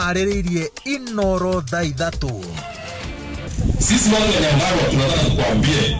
Tũharĩrĩirie Inoro thaa 3. Sisi watu wa Nyandarua tunataka tukwambie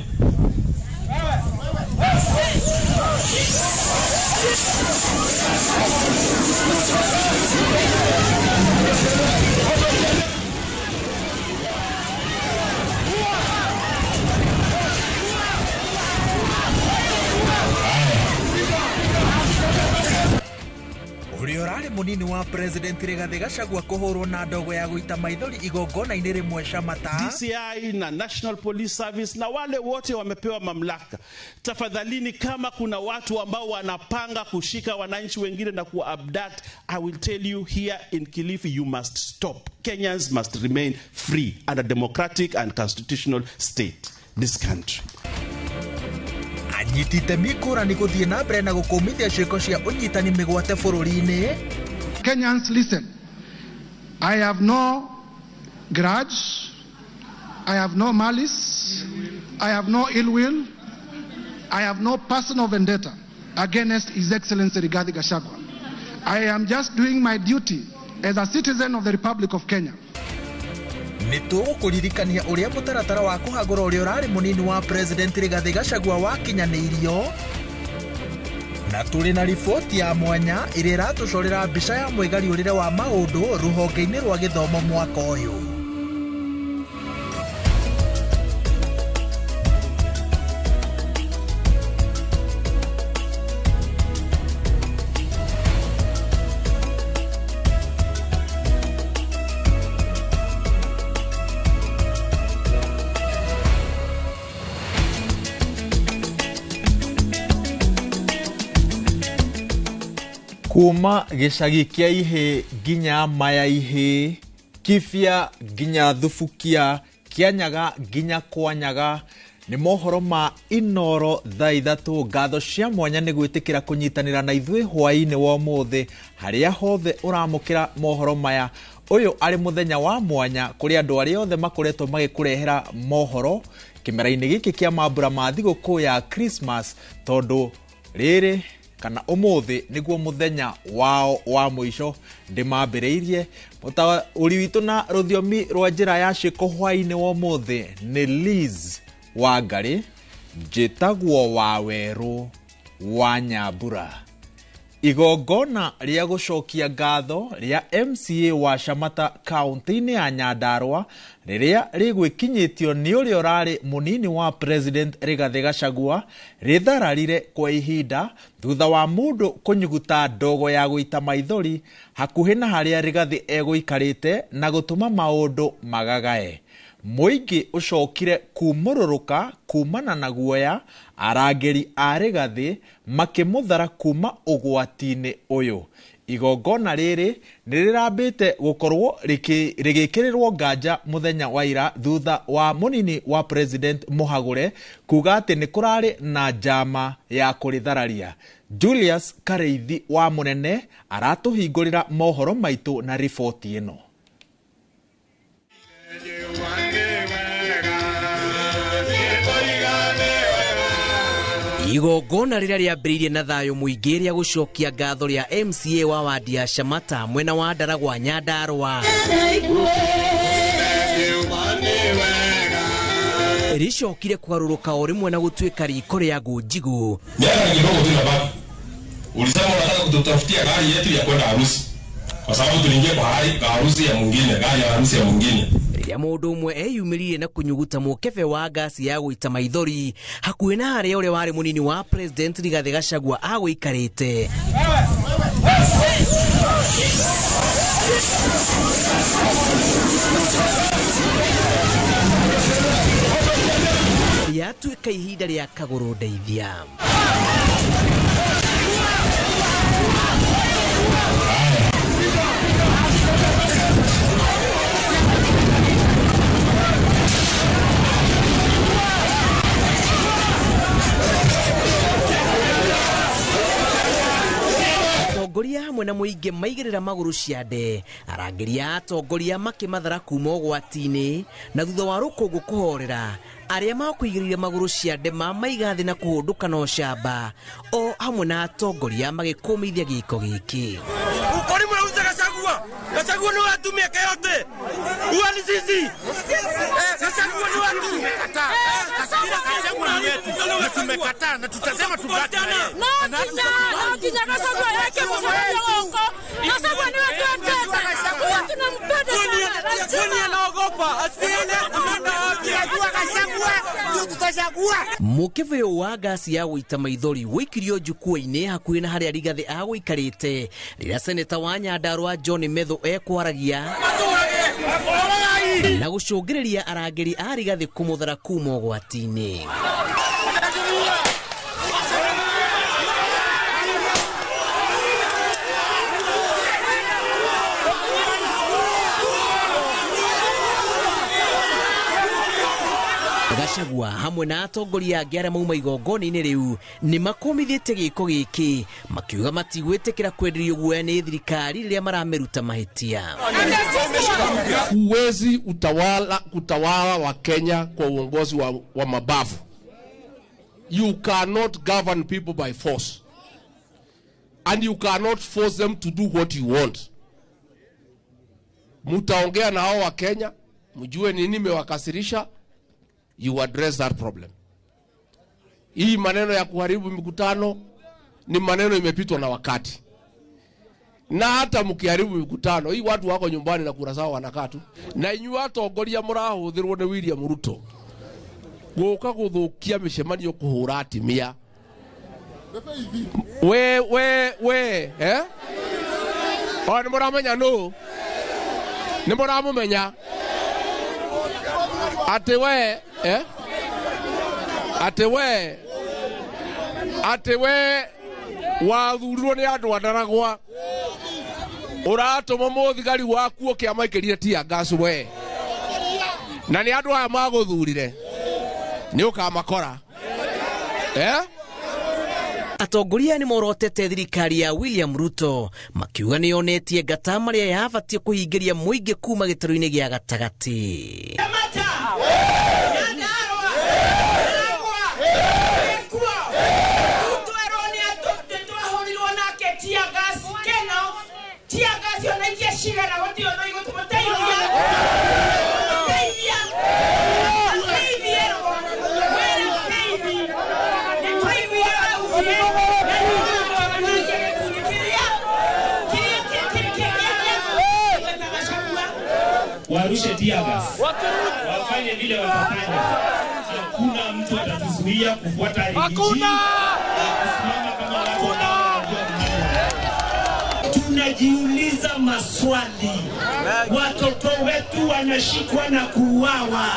Ũrĩa ũrarĩ mũnini wa President Rigathĩ Gachagua kũhũrwo na ndogo ya gũita maithori igongona-inĩ rĩmwe Shamata. DCI na National Police Service na wale wote wamepewa mamlaka, tafadhalini, kama kuna watu ambao wanapanga kushika wananchi wengine na kuwa-abduct, I will tell you here in Kilifi, you must stop. Kenyans must remain free under democratic and constitutional state, this country. Anyiti itemi ngũrani gũthiĩ na mbere na gũkũmithia ciĩko cia ũnyitani mĩgwate bũrũri-inĩ. Kenyans, listen. I have no grudge. I have no malice. I have no ill will. I have no personal vendetta against His Excellency Rigathi Gachagua. I am just doing my duty as a citizen of the Republic of Kenya. Nĩ tũgũkũririkania ũrĩa mũtaratara wa kũhagũra ũrĩa ũrarĩ mũnini wa President Rigathĩ Gachagua wakinyanĩirio, na tũrĩ na riboti ya mwanya ĩrĩa ĩratũcorera mbica ya mwĩgariũrĩre wa maũndũ rũhonge-inĩ rwa gĩthomo mwaka ũyũ. Kuma gĩcagi kĩa Ihĩ nginya Maya Ihĩ, Kibia nginya Thubukia, Kĩanyaga nginya Kwanyaga, nĩ mohoro ma Inoro thaa 3. Ngatho cia mwanya nĩ gwĩtĩkĩra kũnyitanĩra na ithuĩ hwaĩ-inĩ wa ũmũthĩ harĩa hothe ũramũkĩra mohoro maya. Ũyũ arĩ mũthenya wa mwanya kũrĩ andũ arĩa othe makoretwo magĩkũrehera mohoro kĩmera-inĩ gĩkĩ kĩa mambura ma thigũkũ ya Christmas, tondũ rĩrĩ kana ũmũthĩ nĩguo mũthenya wao wa mũico. Ndĩmambĩrĩirie mũtaũri witũ na rũthiomi rwa njĩra ya ciĩko hwaĩ-inĩ wa ũmũthĩ nĩ Liz Wangarĩ, njĩtagwo Wawerũ wa Nyambura. Igongona rĩa gũcokia ngatho rĩa MCA wa Shamata kaunti-inĩ ya Nyandarua rĩrĩa rĩgwĩkinyĩtio nĩ ũrĩa ũrarĩ mũnini wa President Rigathĩ Gachagua rĩthararire kwa ihinda thutha wa mũndũ kũnyuguta ndogo ya gũita maithori hakuhĩ na harĩa Rigathĩ egũikarĩte na gũtũma maũndũ magagae. Mũingĩ ũcokire kumũrũrũka kumana na guoya, arangĩri a Rigathĩ makĩmũthara kuma ũgwati-inĩ ũyũ. Igongona rĩrĩ nĩ rĩrambĩte gũkorwo rĩgĩkĩrĩrwo nganja mũthenya wa ira thutha wa mũnini wa President Mũhagũre kuga atĩ nĩ kũrarĩ na njama ya kũrĩthararia. Julius Kareithi wa Mũnene aratũhingũrĩra mohoro maitũ na riboti ĩno. Igongona rĩrĩa rĩambĩrĩirie na thayũ mũingĩ rĩa gũcokia ngatho rĩa MCA wa wadi ya Shamata mwena wa Ndaragwa Nyandarua rĩcokire kũgarũrũka o rĩmwe na gũtuĩka riko rĩa ngũnjigũ. Miaka kidogo tu inabaki. Ulisema unataka kututafutia gari yetu ya kwenda harusi kwa sababu tuliingia kwa harusi ya mwingine, gari ya harusi ya mwingine. Rĩrĩa mũndũ ũmwe eyumĩririe na kũnyuguta mũkebe wa ngasi ya gũita maithori hakuhĩ na harĩa ũrĩa warĩ mũnini wa President Rigathĩ Gachagua agũikarĩte. Rĩatuĩka ihinda rĩa kagũrũ ndeithia. Atongoria hamwe na mũingĩ maigĩrĩra magũrũ ciande, arangĩri a atongoria makĩmathara kuma ũgwati-inĩ, na thutha wa rũkũngũ kũhorera arĩa makũigĩrĩire magũrũ ciande mamaiga thĩ na kũhũndũka na ũcamba, o hamwe na atongoria magĩkũmithia gĩko gĩkĩ. Ukori mnauza Gachagua. Gachagua ni watu miaka yote. Huwa ni sisi. Gachagua ni watu. Gachagua ni wetu. Na tumekataa na tutasema tubaki na yeye. No kinya Gachagua yake msamaha wako. Gachagua ni wetu wote. Huwa tunampenda sana. Kwani anaogopa? Asiende anaenda wapi? Gachagua ndio tutachagua. Mũkĩbĩũ wa ngasi ya gũita maithori wĩikirio njukua-inĩ hakuhĩ na harĩa Rigathĩ agũikarĩte rĩrĩa seneta wa Nyandarua John Methu ekwaragia na gũcũngĩrĩria arangĩri a Rigathĩ kũmũthara kuma ũgwati-inĩ. Gachagua hamwe na atongoria angĩ arĩa mauma igongona-inĩ rĩu nĩ makũmithĩtie gĩko gĩkĩ makiuga matigwĩtĩkĩra kwenderio guoya nĩ thirikari rĩrĩa maramĩruta mahĩtia. Huwezi kutawala wa Kenya kwa uongozi wa mabavu. You cannot govern people by force. And you cannot force them to do what you want. Mutaongea na hao wa Kenya, mjue nini imewakasirisha. You address that problem. Hii maneno ya kuharibu mikutano ni maneno imepitwa na wakati. Na hata mkiharibu mikutano, hii watu wako nyumbani na kura zao wanakaa tu. Na inyuĩ atongoria mũrahũthĩrwo nĩ William Ruto gũka gũthũkia mĩcemanio kũhũra atimia. We we we eh? O nĩ mũramenya nũ? Nĩ mũramũmenya? Ate we eh? Ate we ate we wathurirwo nĩ andũ a Ndaragwa ũratũma mũthigari waku ũke amaikĩrie tear gas we na nĩ andũ aya magũthurire nĩ ũkamakora eh? Atongoria nĩ morotete thirikari ya William Ruto makiuga nĩ yonetie ngata marĩa yabatiĩ kũhingĩria mũingĩ kuma gĩtarũ-inĩ gĩa gatagatĩ. Warushe tear gas, wafanye vile watafanya. Hakuna mtu atatuzuia kufuata Rigiji na kusimama kama watu wanaojua. Tunajiuliza maswali, watoto wetu wanashikwa na kuuawa,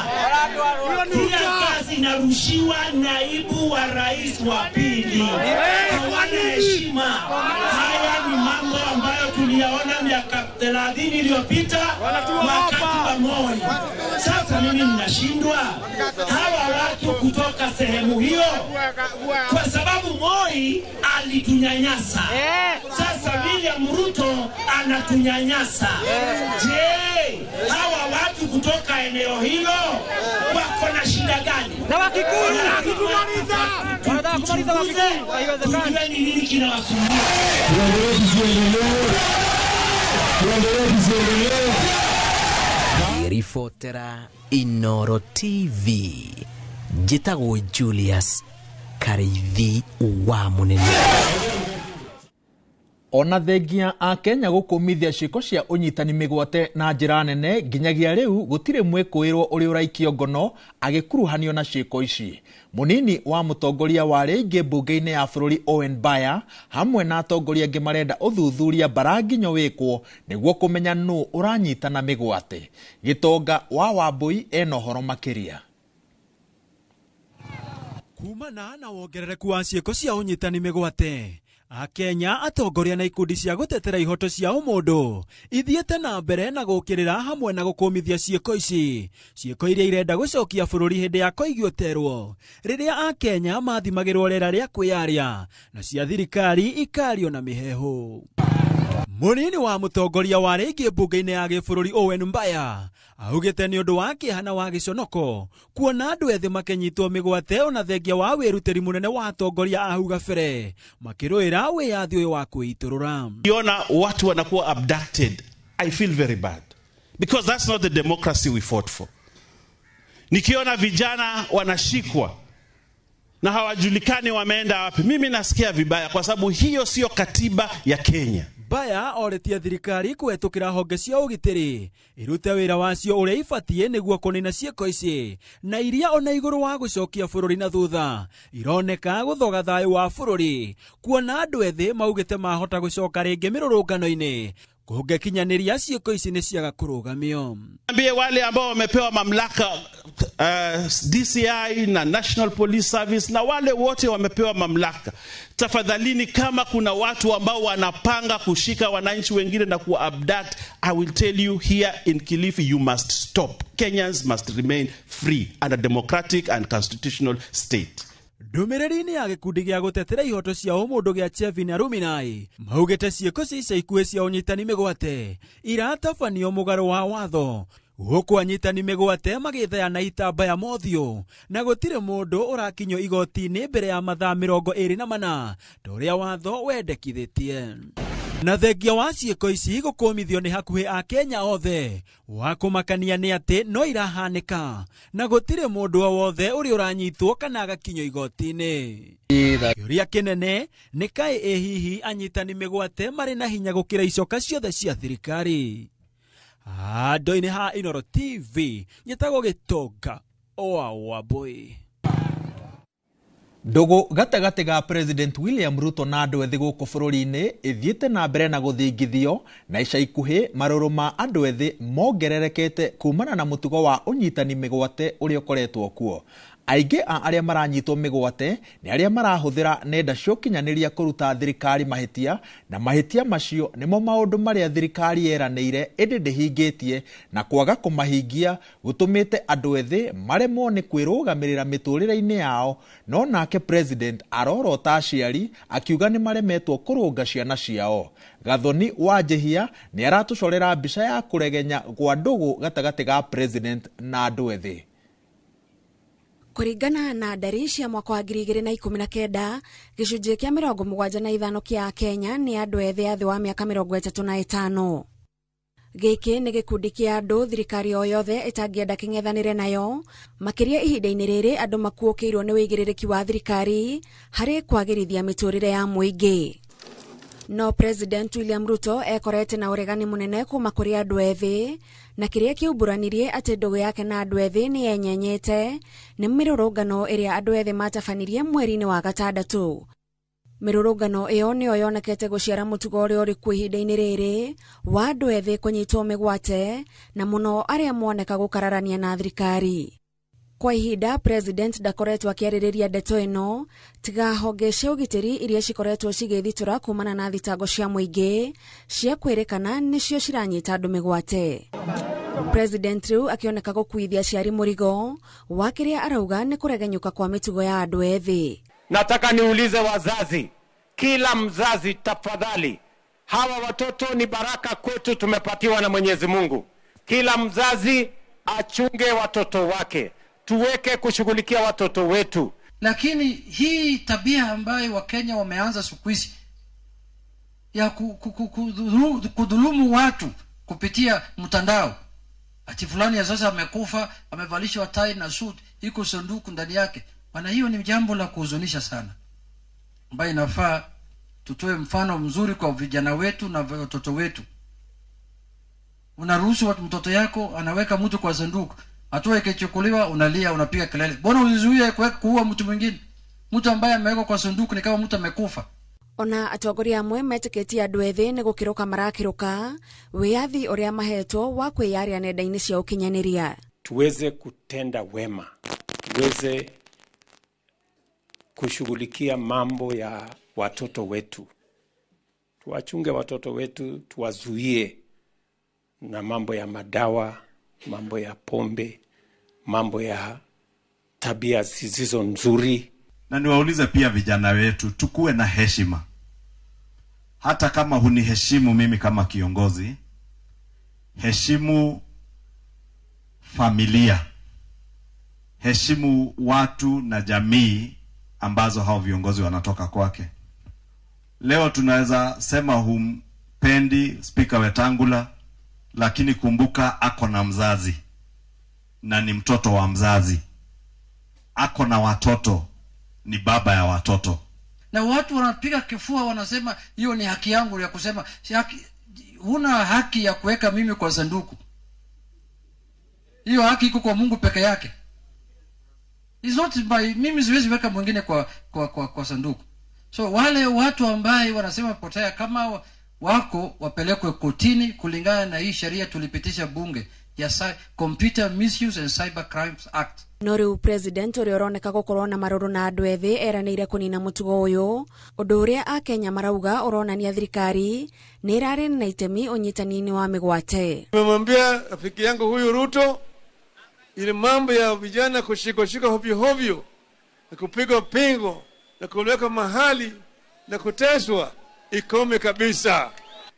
tear gas inarushiwa naibu wa rais wa pili, hawana heshima. Haya ni mambo ambayo tuliyaona miaka 30 iliyopita wakati wa Moi. Sasa mimi ninashindwa hawa watu kutoka sehemu hiyo, kwa sababu Moi alitunyanyasa. Sasa William Ruto anatunyanyasa. Je, hawa watu kutoka eneo hilo wako na shida gani? Na Wakikuyu wanataka kumaliza Wakikuyu, haiwezekani. Ni nini kinawasumbua? Ribotera Inoro TV, njĩtagwo Julius Karĩithi wa Mũnene. Ona thengia a Kenya gũkũmithia ciĩko cia ũnyitani mĩgwate na njĩra nene nginyagia rĩu gũtirĩ mwĩkũĩrwo ũrĩa ũraikio ngono agĩkuruhanio na ciĩko ici. Mũnini wa mũtongoria wa rĩngĩ mbunge-inĩ ya bũrũri Owen Baya hamwe na atongoria angĩ marenda ũthuthuria mbaranginyo wĩkwo nĩguo kũmenya nũ ũranyitana mĩgwate. Gĩtonga wa Wambui ena ũhoro makĩria. Kumana na wongerereku wa ciĩko cia ũnyitani mĩgwate, Akenya atongoria na ikundi cia gũtetera ihoto cia ũmũndũ ithiĩte na mbere na gũkĩrĩra hamwe na gũkũmithia ciĩko ici, ciĩko iria irenda gũcokia bũrũri hĩndĩ ya koigio terwo rĩrĩa Akenya mathimagĩrwo rĩera rĩa kwĩyaria na cia thirikari ikario na mĩheehũ. Mũnini wa mũtongoria wa rĩngĩ mbunge-inĩ ya gĩbũrũri Owen Mbaya augĩte nĩ ũndũ wa kĩeha na wa gĩconoko kuona andũ ethĩ makĩnyitwo mĩgwate ona thengia wa wĩrutĩri mũnene wa atongoria a hau gabere makĩrũĩra wĩyathi ũyũ wa kwĩitũrũra. Ukiona watu wanakuwa abducted I feel very bad because that's not the democracy we fought for. Nikiona vijana wanashikwa na hawajulikani wameenda wapi, mimi nasikia vibaya kwa sababu hiyo sio katiba ya Kenya. Baya oretie thirikari kũhetũkĩra honge cia ũgitĩri irute wĩra wacio ũrĩa ibatie nĩguo kũnina ciĩko ici na iria ona igũrũ wa gũcokia bũrũri na thutha ironeka gũthoga thayũ wa bũrũri kuona andũ ethĩ maugĩte mahota gũcoka rĩngĩ mĩrũrũngano-inĩ kũngĩkinyanĩria ciĩko ici nĩ ciaga kũrũgamio. Ambie wale ambao wamepewa mamlaka DCI na National Police Service na wale wote wamepewa mamlaka, tafadhalini, kama kuna watu ambao wanapanga kushika wananchi wengine na kuabduct, I will tell you here in Kilifi, you must stop. Kenyans must remain free under democratic and constitutional state. Ndũmĩrĩri-inĩ ya gĩkundi gĩa gũtetera ihoto cia ũmũndũ gĩa Chevin Aruminai maugĩte ciĩko cia ica ikuhĩ cia ũnyitani mĩgwate iratabanio mũgarũ wa watho gũkũ anyitani mĩgwate magĩthayana itambaya mothiũ na gũtirĩ mũndũ ũrakinyio igoti-inĩ mbere ya mathaa 24 ta ũrĩa watho wendekithĩtie. Na thengia wa ciĩko ici gũkũmithio nĩ hakuhĩ a Kenya othe wa kũmakania nĩ atĩ no irahanĩka na gũtirĩ mũndũ o wothe ũrĩa ũranyitwo kana agakinyio igoti-inĩ. Kĩũria kĩnene nĩ kaĩ ĩ hihi anyitani mĩgwate marĩ na hinya gũkĩra icoka ciothe cia thirikari? Andũ-inĩ ha Inooro TV nyĩtagwo Gĩtonga wa Wambui. Ndũgũ gatagatĩ ga President William Ruto na andũ ethĩ gũkũ bũrũri-inĩ ĩthiĩte na mbere na gũthingithio na ica ikuhĩ marũrũ ma andũ ethĩ mongererekete kumana na mũtugo wa ũnyitani mĩgwate ũrĩa ũkoretwo kuo. Aingĩ a arĩa maranyitwo mĩgwate nĩ arĩa marahũthĩra nenda cia ũkinyanĩria kũruta thirikari mahĩtia, na mahĩtia macio nĩmo maũndũ marĩa thirikari yeranĩire ĩndĩ ndĩhingĩtie, na kwaga kũmahingia gũtũmĩte andũ ethĩ maremwo nĩ kwĩrũgamĩrĩra mĩtũrĩre-inĩ yao. No nake president arorota aciari akiuga nĩ maremetwo kũrũnga ciana ciao. Gathoni Wanjihia nĩ aratũcorera mbica ya kũregenya gwa ndũgũ gatagatĩ ga president na andũ ethĩ. Kũringana na ndari cia mwaka wa 2019, gĩcunjĩ kĩa 75 kĩa Kenya nĩ andũ ethĩ a thĩ wa mĩaka 35. Gĩkĩ nĩ gĩkundi kĩa andũ thirikari o yothe ĩtangĩenda kĩng'ethanĩre nayo, makĩria ihinda-inĩ rĩrĩ andũ makuũkĩirwo nĩ wĩigĩrĩrĩki wa thirikari harĩ kwagĩrithia mĩtũrĩre ya mũingĩ. No President William Ruto ekorete na ũregani mũnene kuma kũrĩ andũ ethĩ, na kĩrĩa kĩumbũranirie atĩ ndũgũ yake na andũ ethĩ nĩ yenyenyete nĩ mĩrũrũngano ĩrĩa andũ ethĩ matabanirie mweri-inĩ wa gatandatũ. Mĩrũrũngano ĩyo nĩyo yonekete gũciara mũtugo ũrĩa ũrĩ kuo ihinda-inĩ rĩrĩ wa andũ ethĩ kũnyitwo mĩgwate, na mũno arĩa moneka gũkararania na thirikari. Kwa ihinda President ndakoretwo akĩarĩrĩria ndeto ĩno tiga honge cia ũgitĩri iria cikoretwo cigĩthitũra kumana na thitango cia mũingĩ cia kwĩrĩkana nĩcio ciranyita andũ mĩgwate. President rĩu akĩoneka gũkuithia aciari mũrigo wa kĩrĩa arauga nĩ kũregenyũka kwa mĩtugo ya andũ ethĩ. Nataka niulize wazazi, kila mzazi tafadhali, hawa watoto ni baraka kwetu, tumepatiwa na Mwenyezi Mungu. Kila mzazi achunge watoto wake, tuweke kushughulikia watoto wetu. Lakini hii tabia ambayo Wakenya wameanza siku hizi ya kudhulumu watu kupitia mtandao, ati fulani ya sasa amekufa, amevalishwa tai na suit, iko sanduku ndani yake. Maana hiyo ni jambo la kuhuzunisha sana, ambayo inafaa tutoe mfano mzuri kwa vijana wetu na watoto wetu. Unaruhusu mtoto yako anaweka mtu kwa sanduku, hatua ikichukuliwa unalia, unapiga kelele. Mbona ulizuia kuua mtu mwingine? Mtu ambaye amewekwa kwa sanduku ni kama mtu amekufa. Ona atongoria amwe metĩkĩtie andũ ethĩ nĩ gũkĩrũka marakĩrũka wĩyathi ũrĩa mahetwo wa kwĩyaria nenda-inĩ cia ũkinyanĩria. Tuweze kutenda wema, tuweze kushughulikia mambo ya watoto wetu, tuwachunge watoto wetu, tuwazuie na mambo ya madawa, mambo ya pombe, mambo ya tabia zisizo nzuri. Na niwaulize pia vijana wetu, tukue na heshima. Hata kama huniheshimu mimi kama kiongozi, heshimu familia, heshimu watu na jamii ambazo hao viongozi wanatoka kwake. Leo tunaweza sema humpendi Speaker Wetangula, lakini kumbuka ako na mzazi na ni mtoto wa mzazi, ako na watoto, ni baba ya watoto. Na watu wanapiga kifua wanasema hiyo ni haki yangu ya kusema. Si haki, huna haki ya kuweka mimi kwa sanduku. Hiyo haki iko kwa Mungu peke yake. It's not by, mimi siwezi weka mwingine kwa sanduku. So wale watu ambaye wanasema potea, kama wako wapelekwe kotini kulingana na hii sheria tulipitisha bunge ya Computer Misuse and Cyber Crimes Act. No rĩu president ũrĩa ũroneka gũkorwo na marũrũ na andũ ethĩ eranĩire kũnina mũtugo ũyũ, ũndũ ũrĩa akenya marauga ũronania thirikari nĩ ĩrarĩ na itemi ũnyitani-inĩ wa mĩgwate. Nimemwambia rafiki yangu huyu Ruto, ile mambo ya vijana kushikwa hovyo hovyo na kupigwa pingo na kuwekwa mahali na kuteswa ikome kabisa.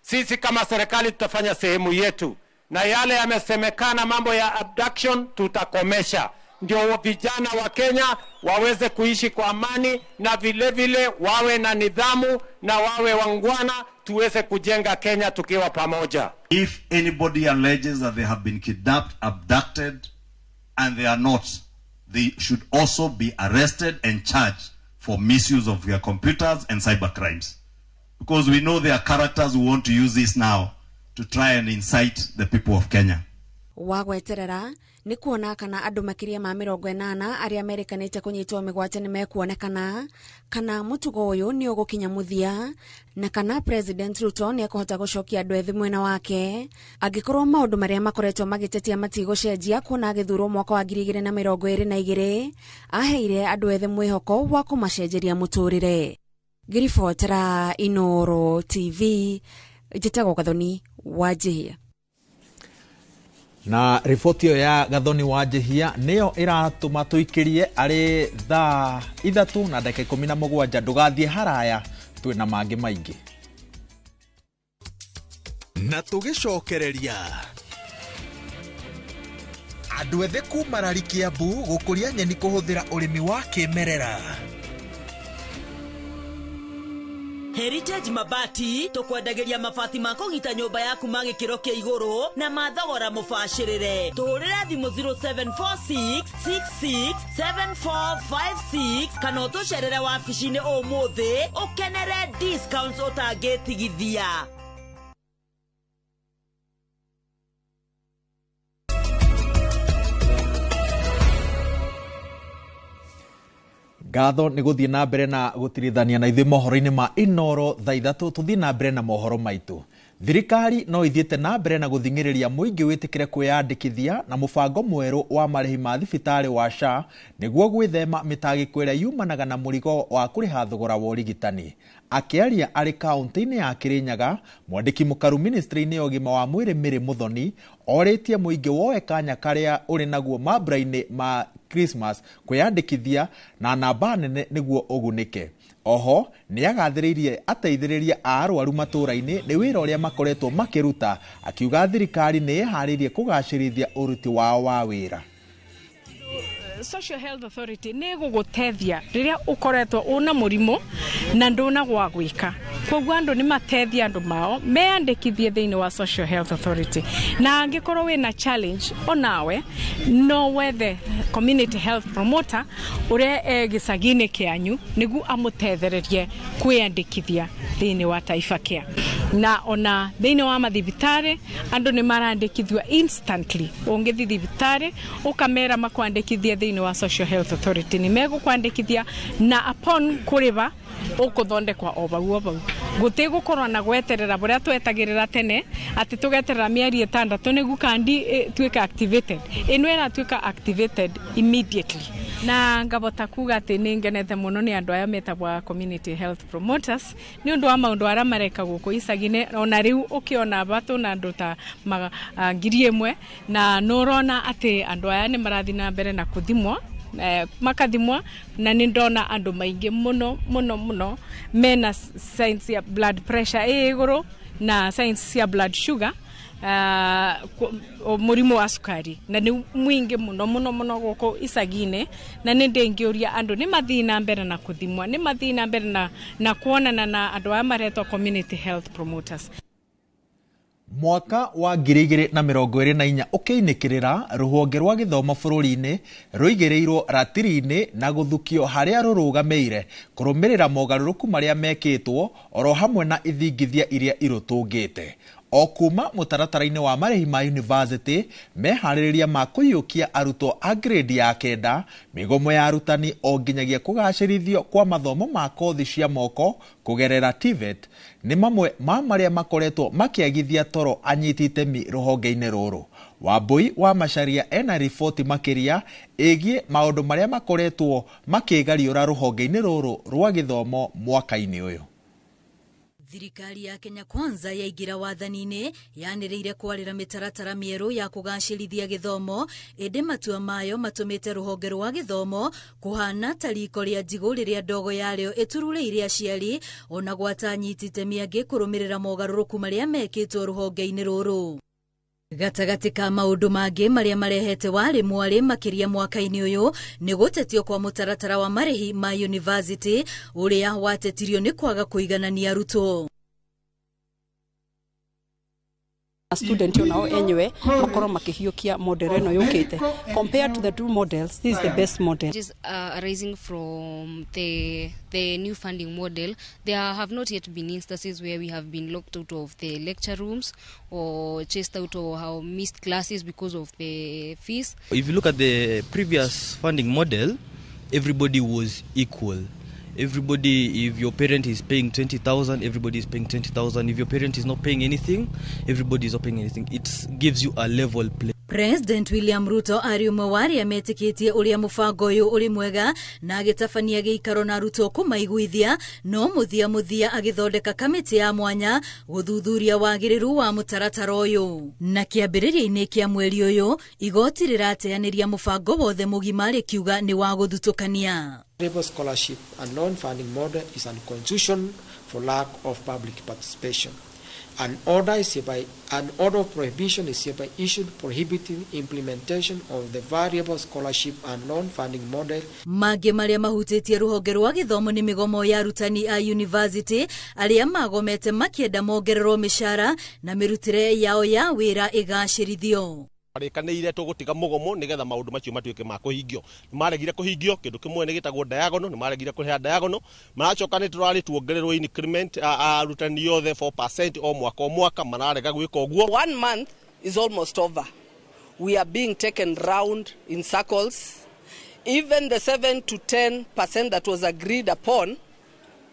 Sisi kama serikali tutafanya sehemu yetu, na yale yamesemekana mambo ya abduction tutakomesha, ndio vijana wa Kenya waweze kuishi kwa amani na vile vile wawe na nidhamu na wawe wangwana, tuweze kujenga Kenya tukiwa pamoja. If anybody alleges that they have been kidnapped, abducted, and they are not, they should also be arrested and charged for misuse of their computers and cyber crimes. Because we know there are characters who want to use this now to try and incite the people of Kenya. Wa gweterera nĩ kuona kana andũ makĩria ma 80 arĩa merĩkanĩte kũnyitwo mĩgwate nĩ mekuonekana, kana mũtugo ũyũ nĩ ũgũkinya mũthia, na kana President Ruto nĩ ekũhota gũcokia andũ ethĩ mwena wake angĩkorwo maũndũ marĩa makoretwo magĩtetia matigũcenjia kuona agĩthurwo mwaka wa 2022 aheire andũ ethĩ mwĩhoko wa kũmacenjeria mũtũrĩre. Ngĩribotera Inooro TV, njĩtagwo Gathoni Wanjihia. Na riboti ĩyo ya Gathoni Wanjihia nĩyo ĩratũma tũikĩrie arĩ thaa 3:17. Ndũgathiĩ haraya, twĩna mangĩ maingĩ. Na tũgĩcokereria andũ ethĩ kuma Rari Kiambu gũkũria nyeni kũhũthĩra ũrĩmi wa kĩmerera. Heritage Mabati tukwendagĩria mabati ma kũgita nyũmba yaku ma gĩkĩro kĩa igũrũ na ma thogora mũbacĩrĩre. Tũhũrĩre thimũ 0746667456 kana ũtũcerere wabici-inĩ ũmũthĩ ũkenere discounts ũtangĩtigithia. Ngatho nĩ gũthiĩ na mbere na gũtirithania na ithuĩ mohoro-inĩ ma Inooro thaa 3. Tũthiĩ na mbere na mohoro maitũ. Thirikari no ithiĩte na mbere na gũthing'ĩrĩria mũingĩ wĩtĩkĩre kwĩyandĩkithia na mũbango mwerũ wa marĩhi ma thibitarĩ wa SHA nĩguo gwĩthema mĩtangĩko ĩrĩa yumanaga na mũrigo wa kũrĩha thogora wa ũrigitani. Akĩaria arĩ kaunti-inĩ ya Kirinyaga, mwandĩki mũkaru ministry-inĩ ya ũgima wa mwĩrĩ Mary Muthoni orĩtie mũingĩ woe kanya karĩa ũrĩ naguo mambura-inĩ ma Christmas kwĩyandĩkithia na namba nene nĩguo ũgunĩke. Oho nĩ agathĩrĩirie ateithĩrĩria a arwaru matũũra-inĩ nĩ wĩra ũrĩa makoretwo makĩruta, akiuga thirikari nĩ ĩharĩirie kũgacĩrithia ũruti wao wa wĩra. Social Health Authority nĩ gũgũteithia rĩrĩa ũkoretwo una mũrimũ na ndũna gwa gwĩka. Koguo andũ nĩ mateithia andũ mao meyandĩkithie thĩinĩ wa Social Health Authority, na angĩkorwo wĩna challenge onawe no wethe community health promoter ũrĩa e gĩcagi-inĩ kĩanyu nĩguo amũtethererie kwĩyandĩkithia thĩinĩ wa Taifa Care. Na ona thĩinĩ wa mathibitarĩ andũ nĩ marandĩkithio instantly. Ũngĩthiĩ thibitarĩ ũkamera makwandĩkithie thĩinĩ wa Social Health Authority nĩ megũkwandĩkithia, na upon kũrĩba ũkũthondekwa o bau o bau. Gũtigũkorwo na gweterera bũrĩa twetagĩrĩra tene atĩ tũgeterera mĩeri 6 nĩguo kandi ĩtuĩke activated. Ĩno ĩratuĩka activated immediately. Na ngabota kuga atĩ nĩ ngenete mũno nĩ andũ aya metagwa community health promoters nĩ ũndũ wa maũndũ arĩa mareka gũkũ icagi-inĩ. Ona rĩu ũkĩona batũ na andũ ta 1,000 na nĩ ũrona atĩ andũ aya nĩ marathiĩ na mbere na kũthimwo, makathimwa, na nĩ ndona andũ maingĩ mũno mũno mũno mena signs ya blood pressure ĩ igũrũ na signs ya blood sugar, mũrimũ wa cukari, na nĩ mwingĩ mũno mũno mũno gũkũ icagi-inĩ. Na nĩ ndĩngĩũria andũ nĩ mathiĩ na mbere na kũthimwa, nĩ mathiĩ na mbere na kuonana na andũ aya maretwo community health promoters. Mwaka wa 2024 ũkĩinĩkĩrĩra rũhonge rwa gĩthomo bũrũri-inĩ rũigĩrĩirwo ratiri-inĩ na gũthukio harĩa rũrũgamĩire kũrũmĩrĩra mogarũrũku marĩa mekĩtwo oro hamwe na ithingithia iria irũtũngĩte. O kuma mũtaratara-inĩ wa marĩhi ma yunivasĩtĩ meharĩrĩria ma kũiyũkia arutwo a grade ya 9, mĩgomo ya arutani o nginyagia kũgacĩrithio kwa mathomo ma kothi cia moko kũgerera TVET nĩ mamwe ma marĩa makoretwo makĩagithia toro anyiti itemi rũhonge-inĩ rũrũ. Wambui wa Macharia ena riboti makĩria ĩgiĩ maũndũ marĩa makoretwo makĩgariũra rũhonge-inĩ rũrũ rwa gĩthomo mwaka-inĩ ũyũ. Thirikari ya Kenya Kwanza yaingĩra wathani-inĩ yanĩrĩire kwarĩra mĩtaratara mĩerũ ya kũgacĩrithia gĩthomo, ĩndĩ matua mayo matũmĩte rũhonge rwa gĩthomo kũhana ta riko rĩa njigũ rĩrĩa ndogo yarĩo ĩtururĩire aciari ona gwata anyiti itemi angĩ kũrũmĩrĩra mogarũrũku marĩa mekĩtwo rũhonge-inĩ rũrũ. Gatagatĩ ka maũndũ mangĩ marĩa marehete warĩ mwarĩ makĩria mwaka-inĩ ũyũ nĩ gũtetio kwa mũtaratara wa marĩhi ma yunivasĩtĩ ũrĩa watetirio nĩ kwaga kũiganania arutwo. Student onao enyewe makorwo makihiũkia model ĩno yũkĩte. Compared to the two models, this is the best model. Just arising from the new funding model, there have not yet been instances where we have been locked out of the lecture rooms or chased out or have missed classes because of the fees. If you look at the previous funding model, everybody was equal. Everybody, if your parent is paying 20,000, everybody is paying 20,000. If your parent is not paying anything, everybody is not paying anything. It gives you a level play. President William Ruto ari ũmwe wa arĩa metĩkĩtie ũrĩa mũbango ũyũ ũrĩ mwega na agĩtabania gĩikaro na arutwo kũmaiguithia, no mũthia mũthia agĩthondeka kamĩtĩ ya mwanya gũthuthuria wagĩrĩru wa mũtaratara ũyũ. Na kĩambĩrĩria-inĩ kĩa mweri ũyũ igoti rĩrateanĩria mũbango wothe mũgima rĩkiuga nĩ wa gũthutũkania. Variable scholarship and non-funding model is unconstitutional for lack of public participation. An order of prohibition is hereby issued prohibiting implementation of the variable scholarship and non-funding model. Mangĩ marĩa mahutĩtie rũhonge rwa gĩthomo nĩ mĩgomo ya arutani a university arĩa magomete makĩenda mongererwo mĩcara na mĩrutĩre yao ya wĩra ĩgacĩrithio. Marĩkanĩire tũgũtiga mũgomo nĩgetha maũndũ macio matuĩke ma kũhingio. Nĩmaregire kũhingio kĩndũ kĩmwe nĩ gĩtagwo diagonal, nĩmaregire kũrĩha diagonal. Maracoka nĩ tũrarĩ tuongererwo increment arutani othe 4% o mwaka o mwaka, mararega gwĩka ũguo. 1 month is almost over. We are being taken round in circles. Even the 7 to 10% that was agreed upon,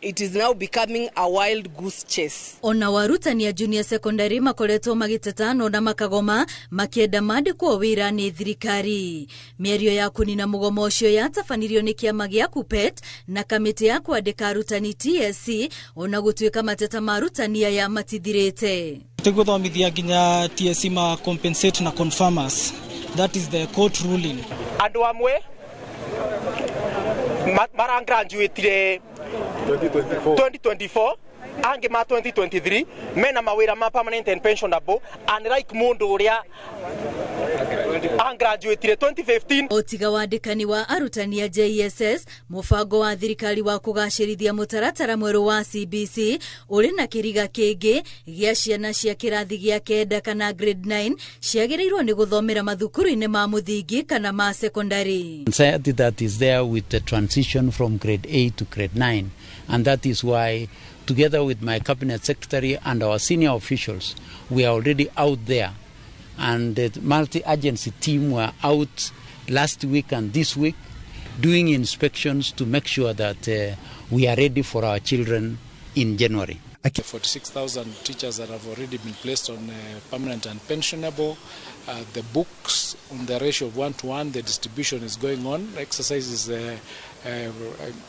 it is now becoming a wild goose chase. Ona warutani a junior secondary makoretwo magĩtetano na makagoma makĩenda mandĩkwo wĩra nĩ thirikari. Mĩario ya kũnina mũgomo ũcio yatabanirio nĩ kĩama gĩa KUPPET na kamĩtĩ ya kwandĩka arutani TSC, ona gũtuĩka mateta ma arutani aya matithirĩte. Tũgũthomithia nginya TSC ma compensate na confirmers. That is the court ruling. Andũ amwe marangraduatire 2024 angi ma 2023 mena mawira ma permanent and pensionable, unlike mundu uria angraduatire 2015. Otiga wandĩkani wa arutani a JSS, mũbango wa thirikari wa kũgacĩrithia mũtaratara mwerũ wa CBC ũrĩ na kĩriga kĩngĩ gĩa ciana cia kĩrathi gĩa 9 kana grade 9 ciagĩrĩirwo nĩ gũthomera mathukuru-inĩ ma mũthingi kana ma secondary. Anxiety that is there with the transition from grade 8 to grade 9, and that is why together with my cabinet secretary and our senior officials, we are already out there, and the multi-agency team were out last week and this week doing inspections to make sure that we are ready for our children in January. 46,000 teachers that have already been placed on permanent and pensionable. The books on the ratio of 1 to 1, the distribution is going on. Exercise is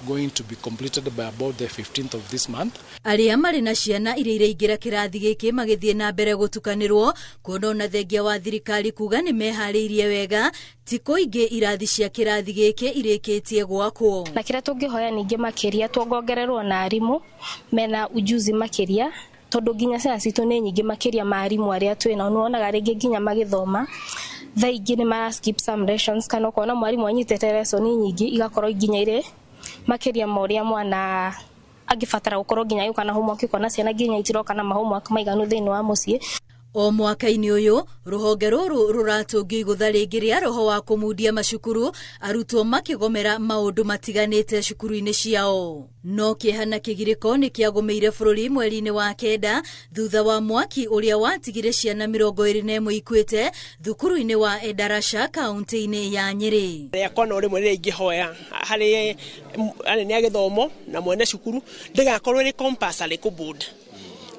going to be completed by about the 15th of this month. Arĩa marĩ na ciana iria iraingĩra kĩrathi gĩkĩ magĩthiĩ na mbere gũtukanĩrwo kuona ona thengia wa thirikari kuga nĩ meharĩirie wega ti kũingĩ irathi cia kĩrathi gĩkĩ irĩkĩtie gwakwo. Na kĩrĩa tũngĩhoya ningĩ makĩria tuongongererwo na arimũ mena ujuzi makĩria, tondũ nginya ciana citũ nĩ nyingĩ makĩria ma arimũ arĩa twĩnao. Nĩwonaga rĩngĩ nginya magĩthoma thaa ingĩ nĩ mara skip some lessons, kana ũkona mwarimũ anyitĩte lesson nyingĩ igakorwo nginya irĩ makĩria ma ũrĩa mwana angĩbatara gũkorwo nginya agĩũka na homework, ũkona ciana nginya itiroka na ma homework maiganu thĩinĩ wa mũciĩ. O mwaka-inĩ ũyũ rũhonge rũrũ rũratũngio igũtha rĩngĩ rĩa roho wa kũmundia macukuru arutwo makĩgomera maũndũ matiganĩte cukuru-inĩ ciao. No kĩeha na kĩgirĩko nĩ kĩagũmĩire bũrũri mweri-inĩ wa 9 thutha wa mwaki ũrĩa watigire ciana 21 ikuĩte thukuru-inĩ wa Endarasha kaunti-inĩ ya Nyĩrĩ. Rĩakwa no rĩmwe rĩrĩa ingĩhoya harĩ anene a gĩthomo na mwene cukuru ndĩgakorwo ĩrĩ compulsory kũ board,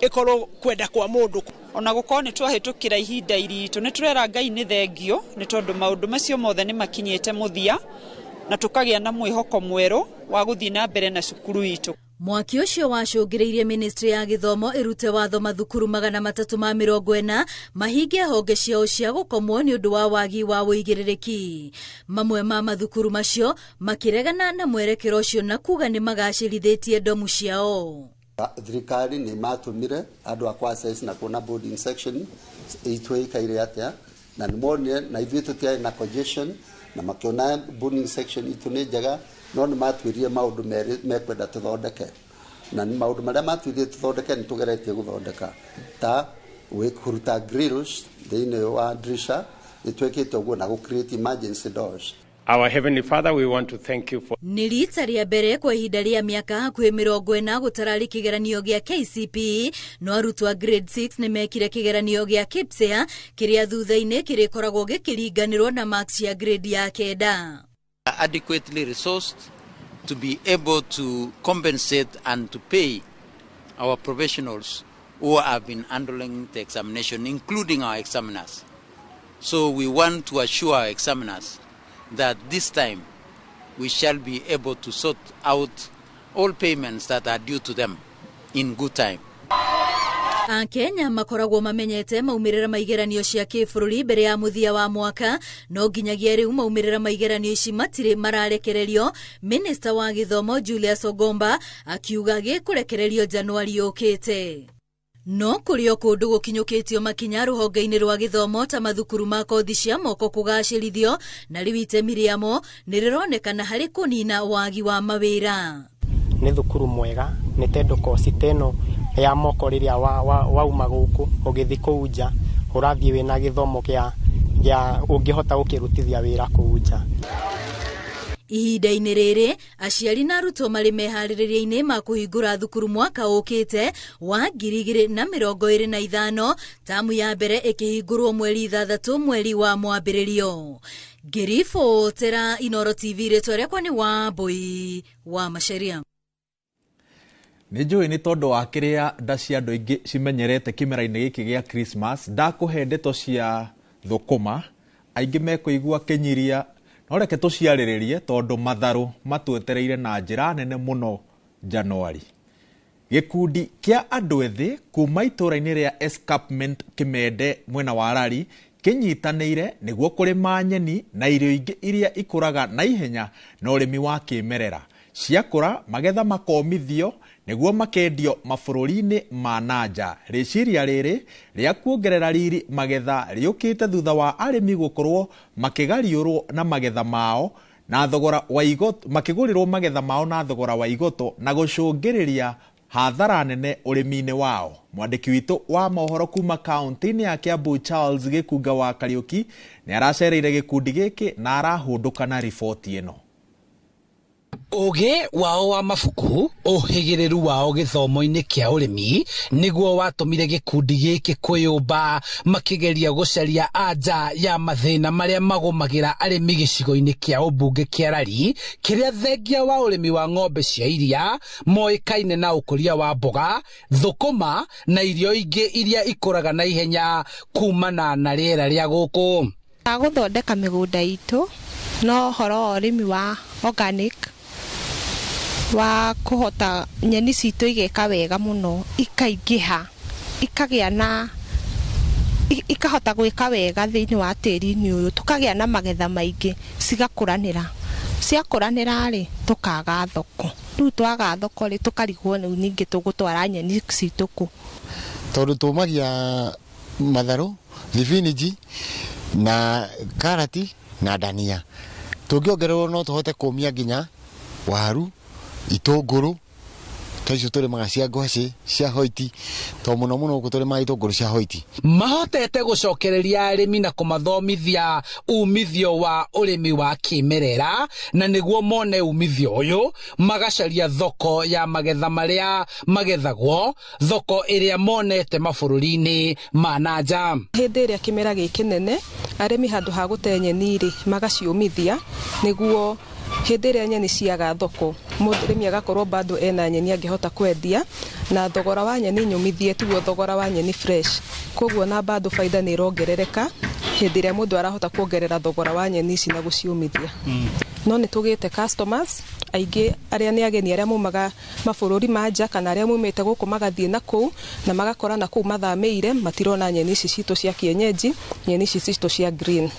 ĩkorwo kwenda kwa mũndũ. Ona gũkorwo nĩ twahĩtũkĩra ihinda iritũ nĩ tũrera Ngai nĩ thengio nĩ tondũ maũndũ macio mothe nĩ makinyĩte mũthia na tũkagĩa na mwĩhoko mwerũ wa gũthiĩ na mbere na cukuru itũ. Mwaki ũcio wacũngĩrĩirie ministry ya gĩthomo ĩrute watho mathukuru 340 mahinge honge ciao cia gũkomwo nĩ ũndũ wa wagi wa ũigĩrĩrĩki. Mamwe ma mathukuru macio makĩregana na mwerekero ũcio na kuga nĩ magacĩrithĩtie ndomu ciao. Thirikari nĩ matũmire andũ a kwa assess na kuona boarding section itũ ĩikaire atĩa na nĩmonire na ithuĩ tũtiarĩ na congestion na makĩona boarding section itũ nĩ njega, no nĩ matwĩrire maũndũ merĩ mekwenda tũthondeke, na maũndũ marĩa matwĩrire tũthondeke nĩ tũgeretie gũthondeka ta kũruta grills thĩinĩ wa dirisha, nĩ twĩkĩte ũguo na gũ create emergency doors. Our Heavenly Father, we want to thank you for... Nĩ rita rĩa mbere kwa ihinda rĩa mĩaka hakuhĩ 40 gũtararĩ kĩgeranio gĩa KCPE, no arutwo a grade 6 nĩ mekire kĩgeranio gĩa KPSEA kĩrĩa thutha-inĩ kĩrĩkoragwo gĩkĩringanĩrwo na marks cia grade ya 9. Adequately resourced to be able to compensate and to pay our professionals who have been handling the examination, including our examiners. So we want to assure our examiners that this time we shall be able to sort out all payments that are due to them in good time. Akenya makoragwo mamenyete maumĩrĩra ma igeranio cia kĩbũrũri mbere ya mũthia wa mwaka, no nginyagia rĩu maumĩrĩra ma igeranio ici matirĩ mararekererio. Minista wa gĩthomo Julius Ogomba akiuga gĩkũrekererio Januari yũkĩte. No kũrĩ o kũndũ gũkinyũkĩtio makinya rũhonge-inĩ rwa gĩthomo ta mathukuru ma kothi cia moko kũgacĩrithio, na rĩu itemi rĩamo nĩ rĩronekana harĩ kũnina wagi wa mawĩra. Nĩ thukuru mwega nĩ tondũ koci ta ĩno ya moko rĩrĩa wauma gũkũ ũgĩthiĩ kũu nja ũrathiĩ wĩna gĩthomo kĩa ũngĩhota gũkĩrutithia wĩra kũu nja. Ihinda-inĩ rĩrĩ aciari na arutwo marĩ meharĩrĩria-inĩ ma kũhingũra thukuru mwaka ũkĩte wa 2025, tamu ya mbere ĩkĩhingũrwo mweri 6 mweri wa mwambĩrĩrio. Ngĩribotera Inooro TV, rĩtwa rĩakwa nĩ Wambui wa Macharia. Nĩ njũĩ nĩ tondũ wa kĩrĩa nda cia andũ aingĩ cimenyerete kĩmera-inĩ gĩkĩ gĩa Christmas, ndakũhe ndeto cia thũkũma, aingĩ mekũigua kĩnyiria, no reke tũciarĩrĩrie tondũ matharũ matwetereire na njĩra nene mũno Januari. Gĩkundi kĩa andũ ethĩ kuma itũũra-inĩ rĩa Escarpment Kĩmende mwena wa Rari kĩnyitanĩire nĩguo kũrĩma nyeni na irio ingĩ iria ikũraga na ihenya na ũrĩmi wa kĩmerera. Ciakũra magetha makomithio nĩguo makendio mabũrũri-inĩ ma nanja. Rĩciria rĩrĩ rĩa kuongerera riri magetha rĩũkĩte thutha wa arĩmi gũkorwo makĩgariũrwo na magetha mao na thogora wa igoto, makĩgũrĩrwo magetha mao na thogora wa igoto na gũcũngĩrĩria hathara nene ũrĩmi-inĩ wao. Mwandĩki witũ wa mohoro kuma kaunti-inĩ ya Kiambu Charles Gĩkunga wa Kariũki nĩ aracereire gĩkundi gĩkĩ na arahũndũka na riboti ĩno. Ũgĩ wao wa mabuku, ũhĩgĩrĩru wao gĩthomo-inĩ kĩa ũrĩmi nĩguo watũmire gĩkundi gĩkĩ kwĩyũmba makĩgeria gũcaria anja ya mathĩna marĩa magũmagĩra arĩmi gĩcigo-inĩ kĩa ũmbunge kĩa Rari kĩrĩa thengia wa ũrĩmi wa ng'ombe cia iria moĩkaine na ũkũria wa mboga, thũkũma na irio ingĩ iria ikũraga na ihenya kumana na rĩera rĩa gũkũ. Gũthondeka mĩgũnda itũ no ũhoro wa ũrĩmi wa organic wa kũhota nyeni citũ igeka wega mũno, ikaingĩha, ikagĩa na ikahota gwĩka wega thĩinĩ wa tĩri-inĩ ũyũ, tũkagĩa na magetha maingĩ, cigakũranĩra. Ciakũranĩra rĩ, tũkaga thoko. Rĩu twaga thoko rĩ, tũkarigwo rĩu ningĩ tũgũtwara nyeni citũ kũ. Tondũ tũmagia matharũ, thibiniji na karati na ndania. Tũngĩongererwo no tũhote kũmia nginya waru, itũngũrũ, Ta icio tũrĩmaga cia ngwacĩ, cia hoiti, to mũno mũno gũkũ tũrĩmaga itũngũrũ cia hoiti. Mahotete gũcokereria arĩmi na kũmathomithia umithio wa ũrĩmi wa kĩmerera, na nĩguo mone umithio ũyũ magacaria thoko ya magetha marĩa magethagwo, thoko ĩrĩa monete mabũrũri-inĩ ma na nja. Hĩndĩ ĩrĩa kĩmera gĩ kĩnene, arĩmi handũ ha gũte nyeni rĩ, magaciũmithia nĩguo hĩndĩ ĩrĩa nyeni ciaga thoko, mũrĩmi agakorwo bado ena nyeni angĩhota kwendia, na thogora wa nyeni nyũmithie tiguo thogora wa nyeni fresh. Koguo na bado baida nĩ ĩrongerereka hĩndĩ ĩrĩa mũndũ arahota kuongerera thogora wa nyeni ici na gũciũmithia. No nĩ tũgĩte customers aingĩ arĩa nĩ ageni arĩa maumaga mabũrũri ma nja kana arĩa maumĩte gũkũ magathiĩ na kũu na magakora na kũu mathamĩire matirona nyeni ici citũ cia kienyeji, nyeni ici citũ cia green.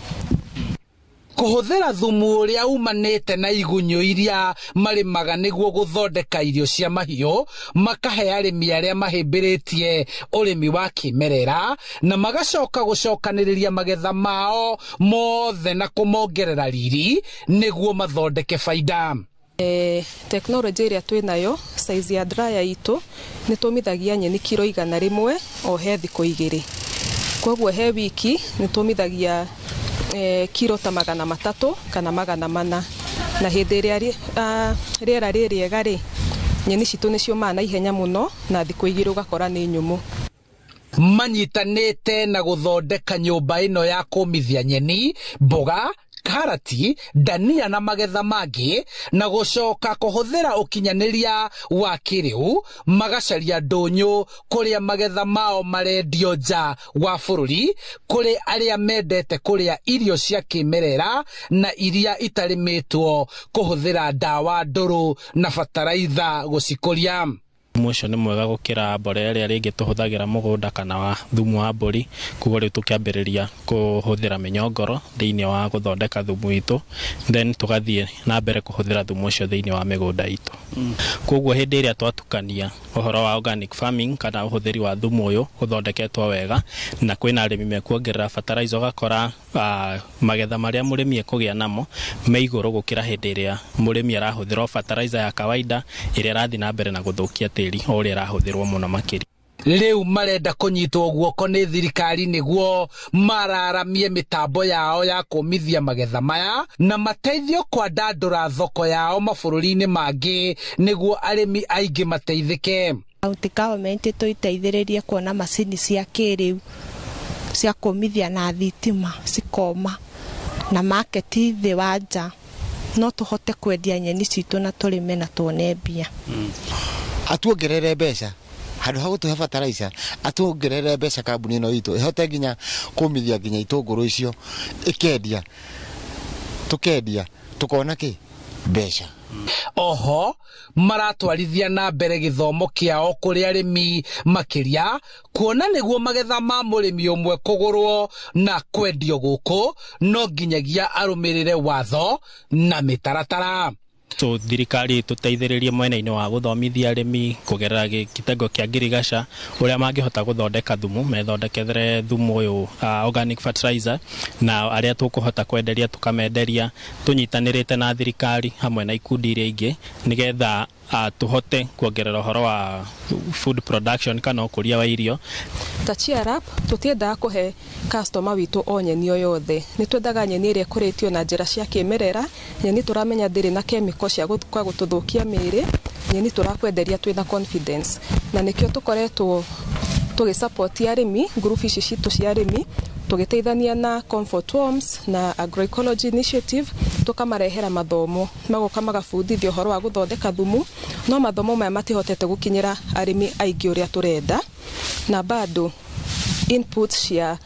Kũhũthĩra thumu ũrĩa umanĩte na igunyũ iria marĩmaga nĩguo gũthondeka irio cia mahiũ, makahe arĩmi arĩa mahĩmbĩrĩtie ũrĩmi wa kĩmerera, na magacoka gũcokanĩrĩria magetha mao mothe na kũmongerera riri nĩguo mathondeke baida. Tekinoronjĩ ĩrĩa twĩ nayo, size ya dryer itũ, nĩ tũmithagia nyeni kiro 100 o he thikũ igĩrĩ. Koguo he wiki nĩ tũmithagia kiro ta 300 kana 400. Na hĩndĩ ĩrĩa rĩera rĩ rĩega rĩ, nyeni citũ nĩ ciũmaga na ihenya mũno na thikũ igĩrĩ ũgakora nĩ nyũmũ. Manyitanĩte na gũthondeka nyũmba ĩno ya kũmithia nyeni, mboga, karati, ndania na magetha mangĩ, na gũcoka kũhũthĩra ũkinyanĩria wa kĩrĩu, magacaria ndũnyũ kũrĩa magetha mao marendio nja wa bũrũri, kũrĩ arĩa mendete kũrĩa irio cia kĩmerera na iria itarĩmĩtwo kũhũthĩra ndawa ndũrũ na bataraitha gũcikũria. Thumu ũcio nĩ mwega gũkĩra mborera ĩrĩa rĩngĩ tũhũthagĩra mũgũnda kana wa thumu wa mbũri, koguo rĩu tũkĩambĩrĩria kũhũthĩra mĩnyongoro thĩinĩ wa gũthondeka thumu witũ, then tũgathiĩ na mbere kũhũthĩra thumu ũcio thĩinĩ wa mĩgũnda itũ. Koguo hĩndĩ ĩrĩa twatukania ũhoro wa organic farming kana ũhũthĩri wa thumu ũyũ ũthondeketwo wega, na kwĩna arĩmi mekuongerera fertilizer, ũgakora magetha marĩa mũrĩmi ekũgĩa namo me igũrũ gũkĩra hĩndĩ ĩrĩa mũrĩmi arahũthĩra fertilizer ya kawaida ĩrĩa ĩrathiĩ na mbere na gũthũkia tĩri o ũrĩa ĩrahũthĩrwo mũno makĩria. Rĩu marenda kũnyitwo guoko nĩ thirikari nĩguo mararamie mĩtambo yao ya kũmithia magetha maya na mateithio kwandandũra thoko yao mabũrũri-inĩ mangĩ nĩguo arĩmi aingĩ mateithĩke. County government tũiteithĩrĩrie kuona macini cia kĩrĩu cia kũmithia na thitima cikoma na market thĩ wa nja, no tũhote kwendia nyeni citũ na tũrĩme na tuone mbia. Atuongerere mbeca handũ ha gũtũhe fertilizer, atuongerere mbeca kambuni ĩno itũ ĩhote nginya kũmithia nginya itũngũrũ icio ĩkendia, tũkendia tũkona kĩ mbeca. Oho maratwarithia na mbere gĩthomo kĩao kũrĩ arĩmi makĩria, kuona nĩguo magetha ma mũrĩmi ũmwe kũgũrwo na kwendio gũkũ no nginyagia arũmĩrĩre watho na mĩtaratara. So thirikari tũteithĩrĩrie mwena-inĩ wa gũthomithia arĩmi kũgerera gĩtengo kĩa ngirigaca ũrĩa mangĩhota gũthondeka thumu, methondekere thumu ũyũ organic fertilizer, na arĩa tũkũhota kwenderia tũkamenderia tũnyitanĩrĩte na thirikari hamwe na ikundi iria ingĩ nĩgetha tũhote kuongerera ũhoro wa food production kana ũkũria wa irio. Ta Cheer Up tũtiendaga kũhe customer witũ o nyeni o yothe, nĩ twendaga nyeni ĩrĩa ĩkũrĩtio na njĩra cia kĩmerera, nyeni tũramenya ndĩrĩ na chemical cia gũka gũtũthũkia mĩĩrĩ, nyeni tũrakwenderia twĩna confidence, na nĩkĩo tũkoretwo tũgĩsupport arĩmi, group ici citũ cia arĩmi, tũgĩteithania na Comfort Worms na Agroecology Initiative, tũkamarehera mathomo, magoka magabundithio ũhoro wa gũthondeka thumu, no mathomo maya matihotete gũkinyĩra arĩmi aingĩ ũrĩa tũrenda, na bado inputs cia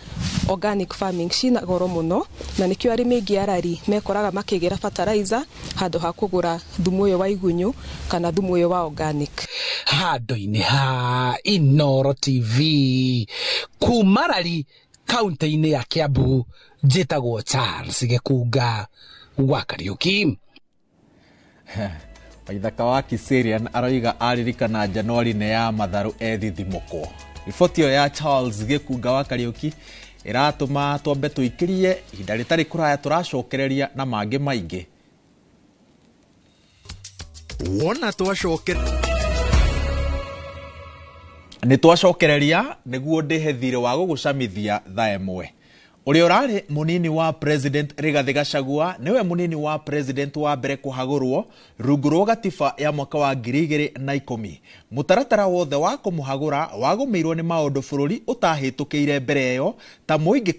organic farming cina goro mũno, na nĩkĩo arĩmi aingĩ arari mekoraga makĩgĩra fertilizer handũ ha kũgũra thumu ũyũ wa igunyũ kana thumu ũyũ wa organic. Handũ-inĩ ha Inooro TV kuma Rari kaunti-inĩ ya Kiambu, njĩtagwo Charles Gĩkunga wa Kariũki. Waithaka wa Kiserian aroiga aririkana Januari nĩ ya matharũ ethithimũkwo. Riboti ĩyo ya Charles Gĩkunga wa Kariũki ĩratũma twambe tũikĩrie ihinda rĩtarĩ kũraya, tũracokereria na mangĩ maingĩ. Wona twacoke Nĩ twacokereria nĩguo ndĩhe thirĩ wa gũgũcamithia thaa ĩmwe. Ũrĩa ũrarĩ mũnini wa President Rigathĩ Gachagua nĩwe mũnini wa President wa mbere kũhagũrwo rungu rwa gatiba ya mwaka wa 2010. Mũtaratara wothe wa kũmũhagũra wagũmĩirwo nĩ maũndũ bũrũri ũtahĩtũkĩire mbere ĩyo ta mũingĩ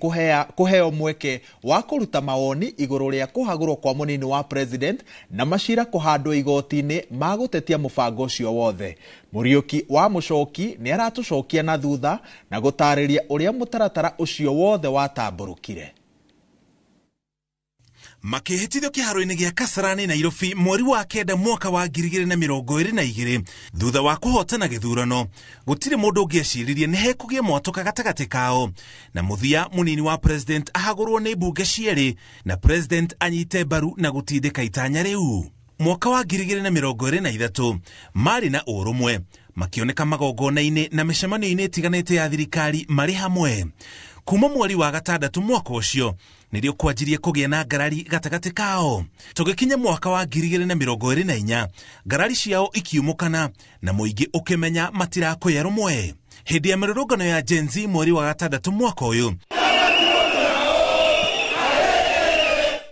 kũheo mweke wa kũruta mawoni igũrũ rĩa kũhagũrwo kwa mũnini wa President na macira kũhandwo igoti-inĩ ma gũtetia mũbango ũcio wothe. Mũriũki wa Mũcoki nĩ aratũcokia na thutha na gũtarĩria ũrĩa mũtaratara ũcio wothe watambũrũkire. Makĩhĩtithio kĩharo-inĩ gĩa Kasarani Nairobi mweri wa 9 mwaka wa 2022 thutha wa kũhotana gĩthurano. Gũtirĩ mũndũ ũngĩeciririe nĩ hekũgĩa mwatũka gatagatĩ kao, na mũthia mũnini wa President ahagũrwo nĩ mbunge cierĩ na President anyite mbaru na gũtindĩka itanya rĩu. Mwaka wa 2023 marĩ na ũrũmwe, makĩoneka magongona-inĩ na mĩcemanio-inĩ ĩtiganĩte ya thirikari marĩ hamwe. Kuma mweri wa 6 mwaka ũcio nĩrĩo kwanjirie kũgĩa na ngarari gatagatĩ kao. Tũgĩkinya mwaka wa 2024 ngarari ciao ikiumũkana na mũingĩ ũkĩmenya matirakũya rũmwe. Hĩndĩ ya mĩrũrũngano ya Gen Z mweri wa 6 mwaka ũyũ,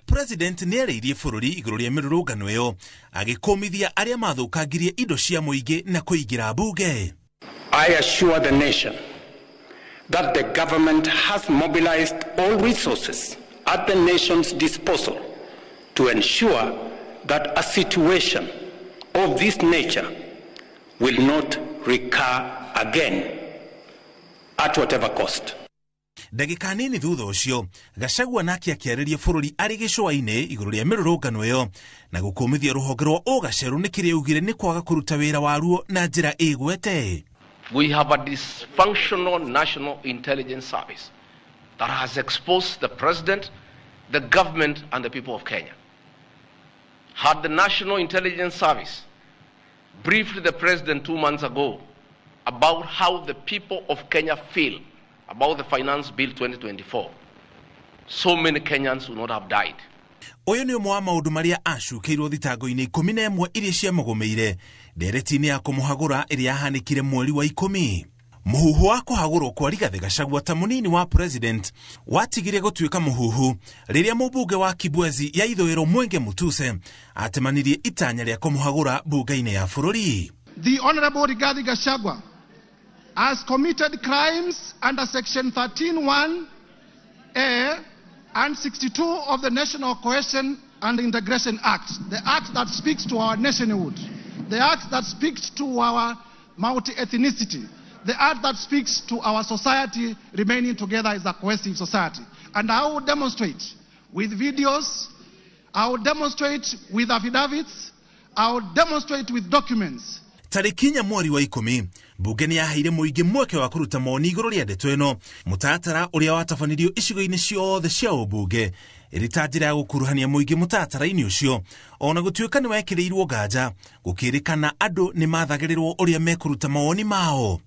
President nĩarĩirie bũrũri igũrũ rĩa mĩrũrũngano ĩyo, agĩkũmithia arĩa mathũkangirie indo cia mũingĩ na kũingĩra mbunge. I assure the nation that the government has mobilized all resources at the nation's disposal to ensure that a situation of this nature will not recur again at whatever cost. Ndagĩka nini thutha ũcio, Gachagua nake akĩarĩria bũrũri arĩ gĩcũa-inĩ igũrũ rĩa mĩrũrũngano ĩyo na gũkũmithia rũhonge rwa ũgacerũ nĩ kĩrĩa augire nĩ kwaga kũruta wĩra waruo na njĩra ĩgwete. We have a dysfunctional National Intelligence Service that has exposed the president, the government, and the people of Kenya. Had the National Intelligence Service briefed the president 2 months ago about how the people of Kenya feel about the Finance Bill 2024, so many Kenyans would not have died. Ũyũ nĩ ũmwe wa maũndũ marĩa acukĩirwo thitango-inĩ 11 iria ciamũgũmĩire ndereti-inĩ ya kũmũhagũra ĩrĩa yahanĩkire mweri wa 10. Mũhuhu wa kũhagũrwo kwa Rigathĩ Gachagua ta mũnini wa President watigire gũtuĩka mũhuhu rĩrĩa mũmbunge wa Kibwezi ya ithũĩro Mwenge Mutuse atemanirie itanya rĩa kũmũhagũra mbunge-inĩ ya bũrũri. The Honorable Rigathi Gachagua has committed crimes under Section 13(1)(a) and 62 of the National Cohesion and Integration Act, the act that speaks to our nationhood, the act that speaks to our multi-ethnicity, the act that speaks to our society remaining together as a cohesive society. And I will demonstrate with videos, I will demonstrate with affidavits, I will demonstrate with documents. Tarĩki 4 mweri wa 10 mbunge nĩ yaheire mũingĩ mweke wa kũruta mawoni igũrũ rĩa ndeto ĩno, mũtaratara ũrĩa watabanirio icigo-inĩ ciothe cia ũmbunge ĩrĩ ta njĩra ya gũkuruhania mũingĩ mũtaratara-inĩ ũcio. Ona gũtuĩka nĩ wekĩrĩirwo nganja, gũkĩrĩkana andũ nĩ mathagĩrĩrwo ũrĩa mekũruta mawoni mao.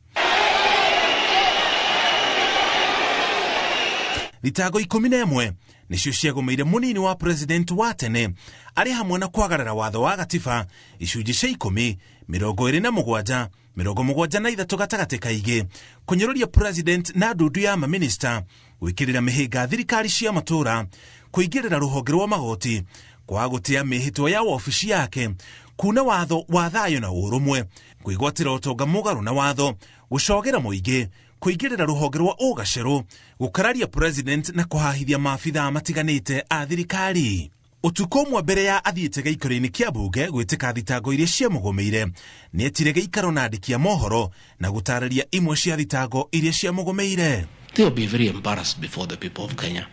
Thitango 11 nĩcio ciagũmĩire mũnini wa President wa tene arĩ hamwe na kwagarara watho wa gatiba icunjĩ cia 10, 27, 73 gatagatĩ kaingĩ, kũnyũrũria President na ndundu ya maminista, gwĩkĩrĩra mĩhĩnga thirikari cia matũũra, kũingĩrĩra rũhonge rwa magoti, kwaga gũtĩa mĩhĩtwa ya wabici yake, kuna watho wa thayũ na ũrũmwe, kwĩgwatĩra ũtonga mũgarũ na watho, gũcogera mũingĩ, kũingĩrĩra rũhonge rwa ũgacerũ, gũkararia President na kũhahithia maabithaa matiganĩte a thirikari. Ũtukũ ũmwe mbere ya athiĩte gĩikaro-inĩ kĩa mbunge gwĩtĩka thitango iria ciamũgũmĩire, nĩetire gĩikaro na andĩki a mohoro na gũtarĩria imwe cia thitango iria ciamũgũmĩire. They will be very embarrassed before the people of Kenya.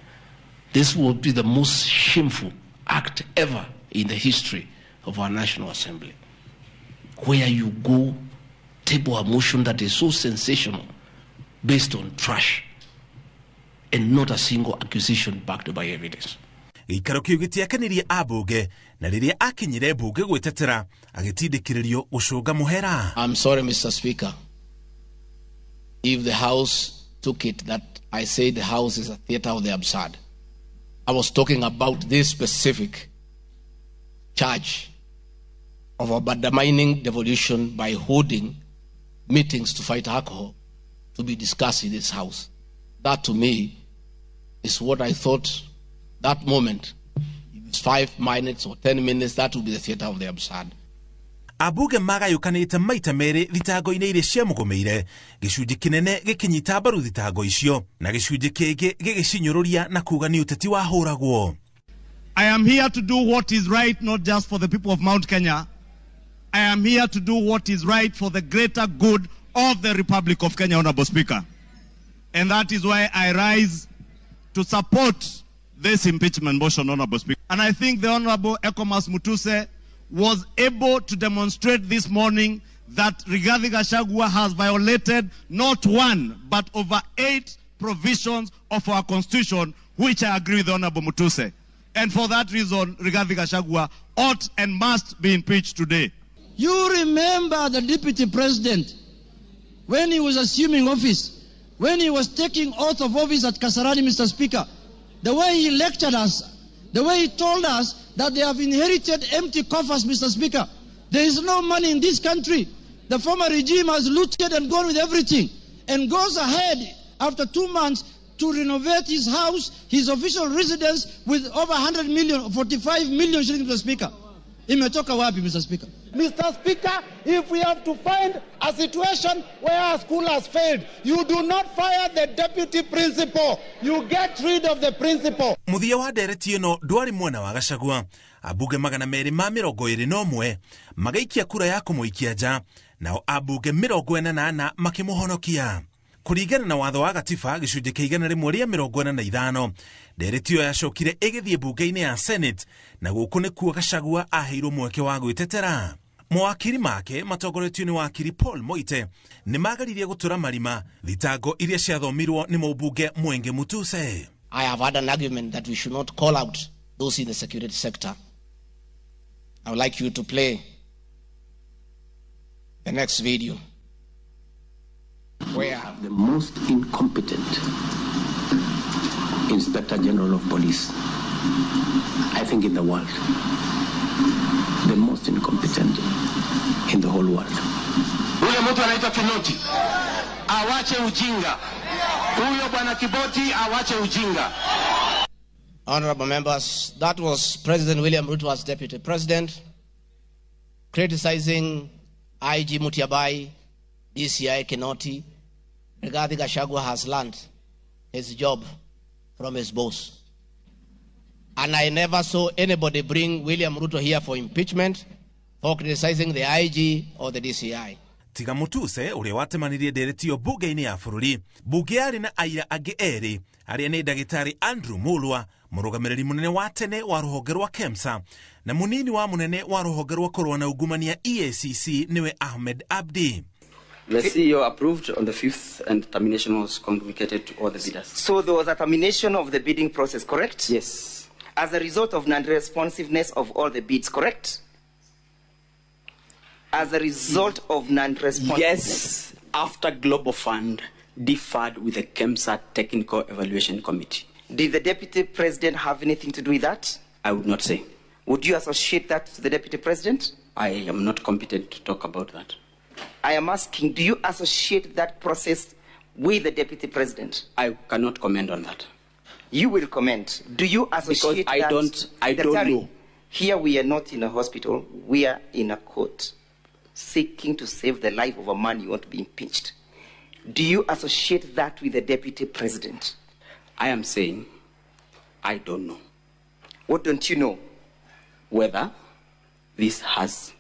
This will be the most shameful act ever in the history of our National Assembly, where you go table a motion that is so sensational based on trash and not a single accusation backed by evidence. Gĩikaro kĩu gĩtiakenirie ambunge, na rĩrĩa akinyire mbunge gwĩtetera agĩtindĩkĩrĩrio gũcũnga mũhera. I'm sorry, Mr. Speaker, if the House took it that I say the House is a theater of the absurd. I was talking about this specific charge of undermining devolution by holding meetings to fight alcohol to be discussed in this house. That to me is what I thought that moment. If it's 5 minutes or 10 minutes, that will be the theater of the absurd. Abunge magayũkanĩte maita merĩ thitango-inĩ iria ciamũgũmĩire, gĩcunjĩ kĩnene gĩkĩnyita mbaru thitango icio na gĩcunjĩ kĩngĩ gĩgĩcinyũrũria na kuga nĩ ũteti wahũragwo. I am here to do what is right, not just for the people of Mount Kenya. I am here to do what is right for the greater good of the Republic of Kenya, Honorable Speaker. And that is why I rise to support this impeachment motion, Honorable Speaker. And I think the Honorable Ecomas Mutuse was able to demonstrate this morning that Rigathi Gachagua has violated not one, but over 8 provisions of our Constitution, which I agree with the Honorable Mutuse. And for that reason, Rigathi Gachagua ought and must be impeached today. You remember the deputy president, when he was assuming office, when he was taking oath of office at Kasarani, Mr. Speaker, the way he lectured us, the way he told us that they have inherited empty coffers, Mr. Speaker. There is no money in this country. The former regime has looted and gone with everything, and goes ahead after 2 months to renovate his house, his official residence, with over 100 million, 45 million shillings, Mr. Speaker. Imetoka wapi, Mr. Speaker? Mr. Speaker, if we have to find a situation where a school has failed, you do not fire the deputy principal. You get rid of the principal. Muthia wa ndereti ĩno ndwarĩ mwena wa Gachagua. Ambunge 221 magaikia kura ya kũmũikia nja, nao ambunge 44 makĩmũhonokia. Kũringana na watho wa gatiba gĩcunjĩ kĩa 145, ndereti ĩyo yacokire ĩgĩthiĩ mbunge-inĩ ya Senate, na gũkũ nĩkuo Gachagua aheirwo mweke wa gwĩtetera. Mawakiri make matongoretio nĩ wakiri Paul Moite nĩ mageririe gũtũra marima thitango iria ciathomirwo nĩ mũmbunge Mwenge Mutuse. I have had an argument that we should not call out those in the security sector. I would like you to play the next video. Where the most incompetent Inspector General of Police, I think, in the world. The most incompetent in the whole world. Huyo mtu anaitwa Kinoti, awache ujinga. Huyo bwana Kiboti awache ujinga. Honorable members, that was President William Ruto as deputy president criticizing IG Mutiabai, DCI Kinoti. Rigathi Gachagua has learned his job from his boss. And I never saw anybody bring William Ruto here for impeachment for criticizing the IG or the DCI. Tiga Mutuse ũrĩa watemanirie ndereti ĩyo mbunge-inĩ ya bũrũri, mbunge yarĩ na aira angĩ erĩ arĩa nĩ ndagĩtarĩ Andrew Mulwa, mũrũgamĩrĩri mũnene wa tene wa rũhonge rwa KEMSA, na mũnini wa mũnene wa rũhonge rwa kũrũa na ungumania EACC nĩwe Ahmed Abdi. The CEO approved on the 5th and termination was communicated to all the bidders. So there was a termination of the bidding process, correct? Yes. As a result of non-responsiveness of all the bids, correct? As a result of non-responsiveness? Yes, after Global Fund deferred with the KEMSA Technical Evaluation Committee. Did the Deputy President have anything to do with that? I would not say. Would you associate that to the Deputy President? I am not competent to talk about that. I am asking, do you associate that process with the Deputy President? I cannot comment on that. You will comment. Do you associate because that? I don't know. Here we are not in a hospital. We are in a court seeking to save the life of a man you want to be impeached. Do you associate that with the Deputy President? I am saying I don't know. What don't you know? Whether this has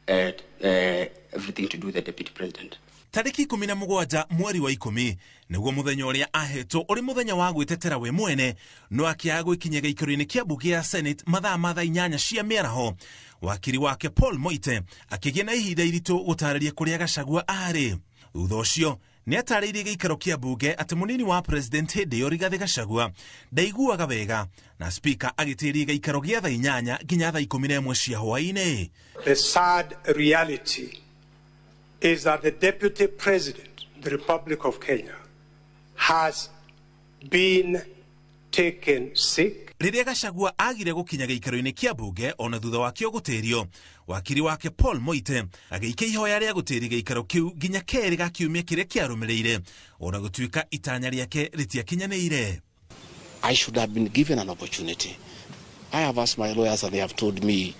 everything to do with the Deputy President. Tariki 17 mweri wa 10 niguo muthenya uria ahetwo uri muthenya wa gwitetera we mwene no akiaga gwikinya gĩikaro-inĩ kĩa mbunge ya Senate mathaa ma thaa 8 cia mĩaraho. Wakiri wake Paul Moite akĩgĩa na ihinda iritũ gũtarĩria kũrĩa Gachagua arĩ. Thutha ũcio nĩ atarĩirie gĩikaro kĩa mbunge atĩ mũnini wa president hĩndĩ ĩyo Rigathĩ Gachagua ndaiguaga wega, na speaker agĩtĩria gĩikaro gĩa thaa 8 nginya thaa 11 cia hwaĩ-inĩ. The sad reality is that the Deputy President of the Republic of Kenya has been taken sick. Rĩrĩa Gachagua agire gũkinya gĩikaro-inĩ kĩa mbunge ona thutha wakĩo gũtĩrio, wakiri wake Paul Moite agĩikia ihoya rĩa gũtĩria gĩikaro kĩu nginya kerĩ ga kiumia kĩrĩa kĩarũmĩrĩire, ona gũtuĩka itanya rĩake rĩtiakinyanĩire. I should have been given an opportunity. I have asked my lawyers and they have told me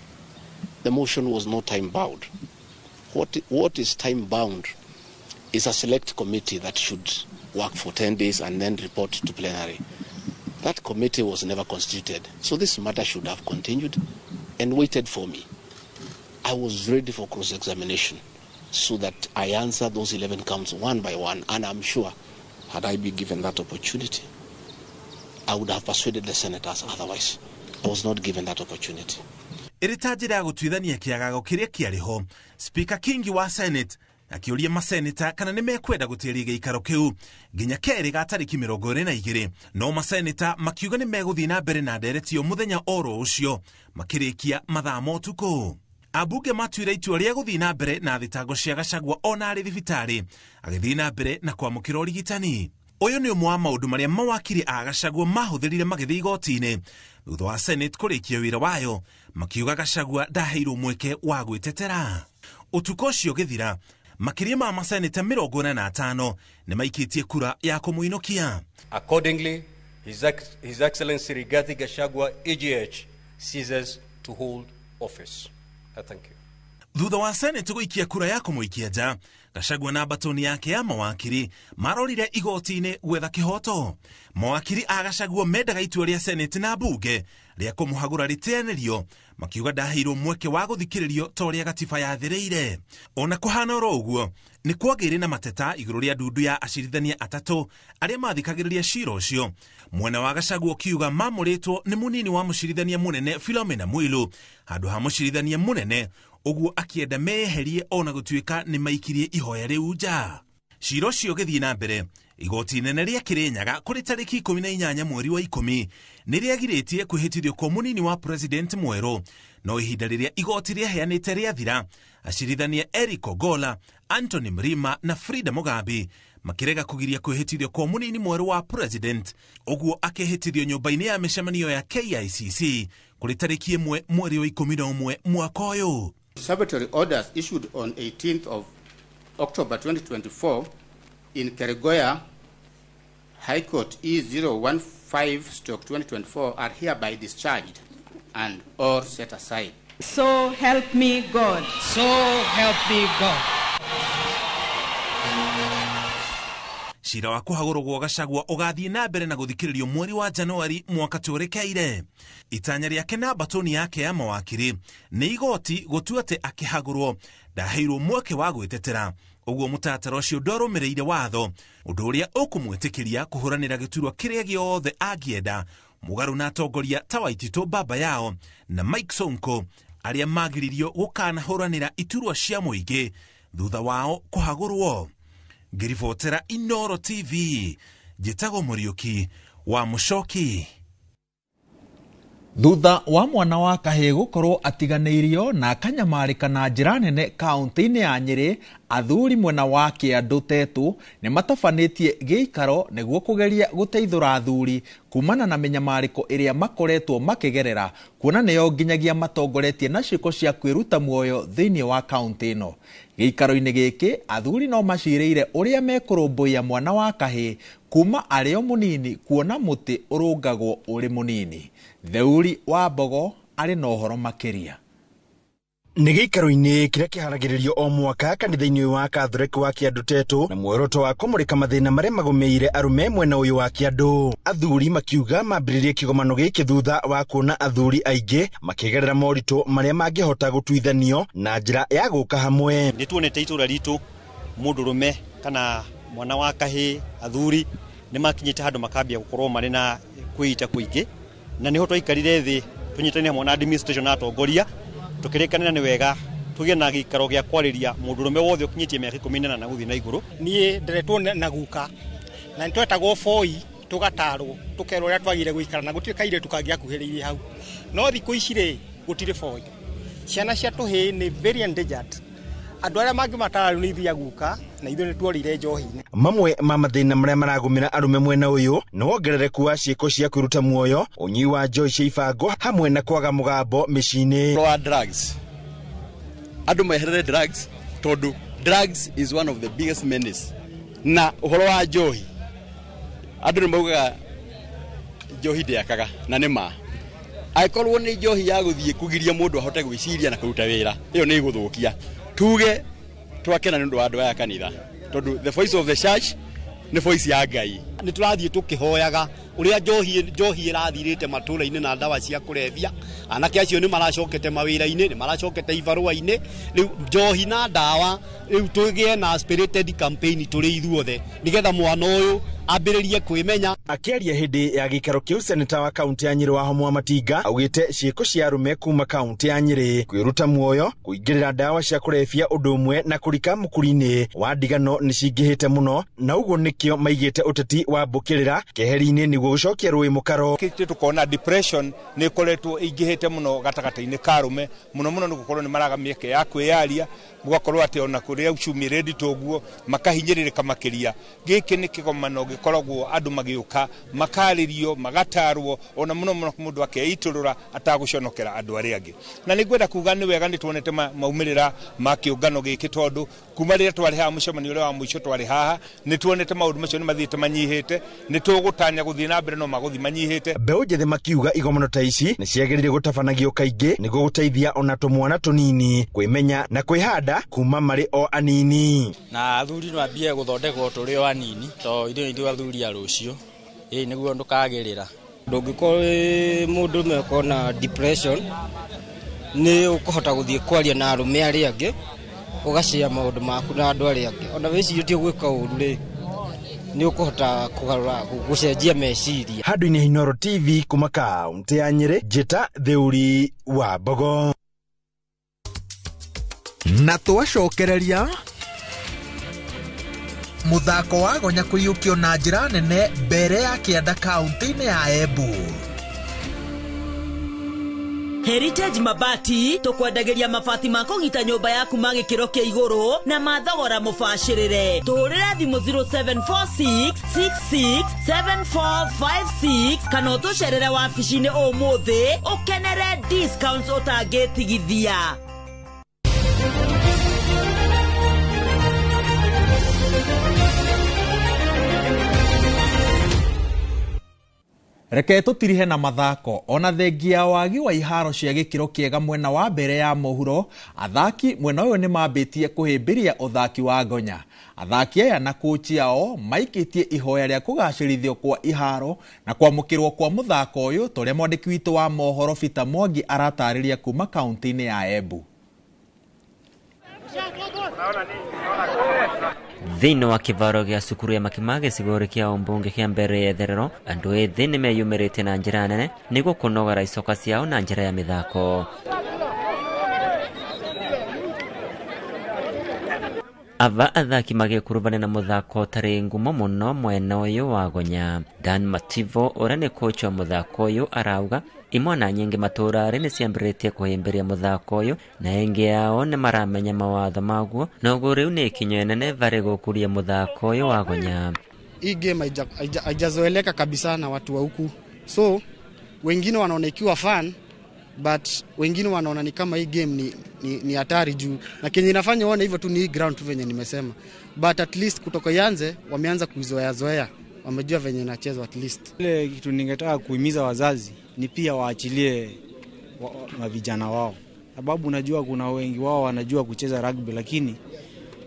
the motion was not time bound. What is time bound is a select committee that should work for 10 days and then report to plenary. That committee was never constituted. So this matter should have continued and waited for me. I was ready for cross-examination so that I answer those 11 counts one by one, and I'm sure had I been given that opportunity, I would have persuaded the senators otherwise. I was not given that opportunity. Ĩrĩ ta njĩra ya gũtuithania kĩagago kĩrĩa kĩarĩ ho, Speaker Kingi wa Senate akĩũria maseneta kana nĩ mekwenda gũtĩria gĩikaro kĩu nginya kerĩ ga tarĩki 22, no maseneta makiuga nĩ megũthiĩ na mbere na ndereti ĩyo mũthenya oro ũcio makĩrĩkia mathaa ma ũtukũ. Ambunge matuire itua rĩa gũthiĩ na mbere na thitango cia Gachagua ona arĩ thibitarĩ agĩthiĩ na mbere na kwamũkĩra ũrigitani. Ũyũ nĩ ũmwe wa maũndũ marĩa mawakiri a Gachagua mahũthĩrire magĩthiĩ igoti-inĩ thutha wa Senate kũrĩkia wĩra wayo, makiuga Gachagua ndaheirwo mweke wa gwĩtetera. Ũtukũ ũcio ũgĩthira, makĩria ma maseneta 45 nĩ maikĩtie kura ya kũmũinũkia. Accordingly, His Excellency Rigathi Gachagua AGH ceases to hold office. I thank you. Thutha wa Senate gũikia kura ya kũmũikia nja, Gachagua na mbatoni yake ya mawakiri marorire igoti-inĩ gwetha kĩhoto. Mawakiri a Gachagua mendaga itua rĩa Senate na mbunge rĩa kũmũhagũra rĩteanĩrio, makiuga ndaheirwo mweke wa gũthikĩrĩrio ta ũrĩa gatiba yathĩrĩire. Ona kũhana oro ũguo, nĩ kwagĩire na mateta igũrũ rĩa ndundu ya acirithania atatũ arĩa mathikagĩrĩria cira ũcio. Mwena wa Gachagua ũkiuga mamũrĩtwo nĩ mũnini wa mũcirithania mũnene Philomena Mwilu handũ ha mũcirithania mũnene, ũguo akĩenda meyeherie ona gũtuĩka nĩ maikirie ihoya rĩu nja. Cira ũcio ũgĩthiĩ na mbere, igoti inene rĩa Kirinyaga kũrĩ tarĩki 18 mweri wa 10 nĩ rĩagirĩtie kwĩhĩtithio kwa mũnini wa president mwerũ, no ihinda rĩrĩa igoti rĩaheanĩte rĩathira, acirithania Eric Ogola, Anthony Mrima na Frida Mugambi makĩrega kũgiria kwĩhĩtithio kwa mũnini mwerũ wa president, ũguo akĩhĩtithio nyũmba-inĩ ya mĩcemanio ya KICC kũrĩ tarĩki 1 mweri wa 11 mwaka ũyũ. Conservatory orders issued on 18th of October 2024 in Keregoya High Court E015/2024 are hereby discharged and or set aside. So help me God. So help me God. Cira wa kũhagũrwo gwa Gachagua ũgathiĩ na mbere na gũthikĩrĩrio mweri wa Januari mwaka tũrekeire. Itanya rĩake na mbatoni yake ya mawakiri nĩ igoti gũtua atĩ akĩhagũrwo ndaheirwo mweke wa gwĩtetera, ũguo mũtaratara ũcio ndwarũmĩrĩire watho, ũndũ ũrĩa ũkũmwĩtĩkĩria kũhũranĩra gĩturwa kĩrĩa gĩothe angĩenda, mũgarũ na atongoria ta Waititũ Baba Yao na Mike Sonko arĩa magiririo gũkanahũranĩra iturwa cia mũingĩ thutha wao kũhagũrwo. Ngĩribotera Inoro TV, njĩtagwo Mũriũki wa Mũcoki. Thutha wa mwana wa kahĩĩ gũkorwo atiganĩirio na akanyamarĩka na njĩra nene kaunti-inĩ ya Nyĩrĩ, athuri mwena wa Kĩandũ Tetũ nĩ matabanĩtie gĩikaro nĩguo kũgeria gũteithũra athuri kumana na mĩnyamarĩko ĩrĩa makoretwo makĩgerera, kuona nĩyo nginyagia matongoretie na ciĩko cia kwĩruta muoyo thĩinĩ wa kaunti ĩno. Gĩikaro-inĩ gĩkĩ athuri no macirĩire ũrĩa mekũrũmbũiya mwana wa kahĩĩ kuma arĩ o mũnini, kuona mũtĩ ũrũngagwo ũrĩ mũnini. Theuri wa Mbogo arĩ na ũhoro makĩria. Nĩ gĩikaro-inĩ kĩrĩa kĩharagĩrĩrio o mwaka kanitha-inĩ wa Catholic wa Kĩandũ Tetũ na muoroto wa kũmũrĩka mathĩna marĩa magũmĩire arũme mwena ũyũ wa Kĩandũ. Athuri makiuga mambĩrĩrie kĩgomano gĩkĩ thutha wa kuona athuri aingĩ makĩgerera moritũ marĩa mangĩhota gũtuithanio na njĩra ya gũka hamwe. Nĩ tuonete itũra ritũ mũndũrũme kana mwana wa kahĩĩ athuri nĩ makinyĩte handũ makambia gũkorwo marĩ na kwĩita kũingĩ, na nĩho twaikarire thĩ tũnyitanĩre hamwe na administration na atongoria tukirikanira ni wega tugie na gĩikaro gĩa kwarĩria mũndũrũme wothe ũkinyĩtie mĩaka 18 na gũthiĩ na igũrũ. Niĩ nderetwo na guka na nĩtwetagwo boi tũgatarwo tũkerwo ũrĩa twagĩrĩire gũikara na gũtirĩ kairĩtu kangĩakuhĩrĩirie hau, no thikũ ici rĩ gũtirĩ boi. Ciana cia tũhĩĩ nĩ very endangered. Andũ arĩa mangĩmatara rĩu nĩ ithuĩ a guka Na ithuĩ nĩ tuorire njohi-inĩ. Mamwe ma mathĩna marĩa maragũmĩra arũme mwena ũyũ nĩ wongerereku wa ciĩko cia kwĩruta muoyo, ũnyui wa njohi cia ibango hamwe na kwaga mũgambo mĩciĩ-inĩ. Wa drugs, andũ meherere drugs tondũ drugs is one of the biggest menace. Na ũhoro wa njohi, andũ nĩ maugaga njohi ndĩakaga, na nĩ ma. Angĩkorwo nĩ njohi ya gũthiĩ kũgiria mũndũ ahote gwĩciria na kũruta wĩra, ĩyo nĩ ĩgũthũkia. Tuge twakena nĩ ũndũ wa andũ aya kanitha, tondũ the voice of the church nĩ voice ya Ngai. Nĩ tũrathiĩ tũkĩhoyaga ũrĩa njohi ĩrathirĩte matũũra-inĩ na ndawa cia kũrebia. Anake acio nĩ maracokete mawĩra-inĩ, nĩ maracokete ibarũa-inĩ. Rĩu njohi na ndawa, rĩu tũgĩe na spirited campaign tũrĩ ithuothe nĩgetha mwana ũyũ ambĩrĩrie kwĩmenya. Akĩaria hĩndĩ ya gĩikaro kĩu, seneta wa kaunti ya Nyĩrĩ Wahomu Matinga augĩte ciĩko cia arũme kuma kaunti ya Nyĩrĩ kwĩruta muoyo, kũingĩrĩra ndawa cia kũrebia ũndũ ũmwe na kũrika mũkuri-inĩ wa ndigano nĩ cingĩhĩte mũno, na ũguo nĩkĩo maigĩte ũteti wa mbũkĩrĩra keheri-inĩ nĩguo gũcokia rũĩ mũkaro. Tũkona depression nĩ ĩkoretwo ĩingĩhĩte mũno gatagatĩ-inĩ ka arũme, mũno mũno nĩ gũkorwo nĩ maraga mĩeke ya kwĩyaria, gũgakorwo atĩ ona kũrĩa uchumi rĩ nditũ ũguo makahinyĩrĩrĩka makĩria. Gĩkĩ nĩ kĩgomano gĩkoragwo andũ magĩũka makarĩrio, magatarwo, ona mũno mũno mũndũ akeitũrũra atagũconokera andũ arĩa angĩ. Na nĩ ngwenda kuga nĩ wega nĩ tuonete maumĩrĩra ma kĩũngano gĩkĩ, tondũ kuma rĩrĩa twarĩ haha mũcemanio ũrĩa wa mũico twarĩ haha nĩ tuonete maũndũ macio nĩ mathiĩte manyihĩte, nĩ tũgũtanya gũthiĩ na mbere no magũthiĩ manyihĩte. Mbeũ njĩthĩ makiuga igomano ta ici nĩ ciagĩrĩire gũtabanagio kaingĩ nĩguo gũteithia ona tũmwana tũnini kwĩmenya na kwĩhanda kuma marĩ o anini. Na athuri no ambie gũthondekwo tũrĩ o anini, to ithuĩ athuri a rũciũ, ĩĩ nĩguo ndũkagĩrĩra. Ndũngĩkorwo wĩ mũndũrũme ũkorwo na depression, nĩ ũkũhota gũthiĩ kwaria na arũme arĩa angĩ, ũgacĩa maũndũ maku na andũ arĩa angĩ. Ona wĩcirĩtie gwĩka ũru rĩ, nĩ ũkũhota kũgarũra, gũcenjia meciria. Handũ-inĩ Inooro TV kuma kaunti ya Nyĩrĩ, Njĩta Theuri wa Mbogo. Na twacokereria muthako wa gonya kũiyũkio na njĩra nene mbere ya kĩanda kaunti-inĩ ya Embu. Heritage Mabati tukwendagĩria mabati ma kũgita nyũmba yaku ma gĩkĩro kĩa igũrũ na mathogora mũbacĩrĩre. Tũhũrĩre thimũ 0746667456 kana ũtũcerere wabici-inĩ ũmũthĩ ũkenere discounts ũtangĩtigithia. Reke tũtirihe na mathako. Ona thengia wagi wa iharo cia gĩkĩro kĩega mwena wa mbere ya mũhuro, athaki mwena ũyũ nĩ mambĩtie kũhĩmbĩria ũthaki wa ngonya. Athaki aya na kochi ao maikĩtie ihoya rĩa kũgacĩrithio kwa iharo na kwamũkĩrwo kwa mũthako ũyũ, ta ũrĩa mwandĩki witũ wa mohoro Peter Mwangi aratarĩria kuma kaunti-inĩ ya Embu. Thĩinĩ wa kĩvaro gĩa cukuru ya Makima gĩcigo kĩa ũmbunge kĩa mbere ya itherero, andũ ethĩ nĩ meyumĩrĩtie na njĩra nene nĩguo kũnogora icoka ciao na njĩra ya mĩthako. Ava athaki magĩkurubana na mũthako ũtarĩ ngumo mũno mwena ũyũ wa Gonya. Dan Mativo ũrĩa nĩ coach wa mũthako ũyũ arauga imwana nyingĩ matũũra-rĩ nĩ ciambĩrĩtie kũhĩmbĩria mũthako ũyũ na aingĩ ao nĩ maramenya mawatho maguo, noguo rĩu nĩ ikinya inene varĩ gũkũria mũthako ũyũ wa Gonya. Hii game haijazoeleka kabisa na watu wa huku, so wengine wanaona ikiwa fun but wengine wanaona ni kama hii game ni hatari juu, na kenye inafanya waone hivyo tu ni hii ground tu venye nimesema, but at least kutoka ianze wameanza kuizoea zoea, wamejua venye inachezwa at least. Ile kitu ningetaka kuhimiza wazazi ni pia waachilie vijana wao, sababu unajua kuna wengi wao wanajua kucheza rugby, lakini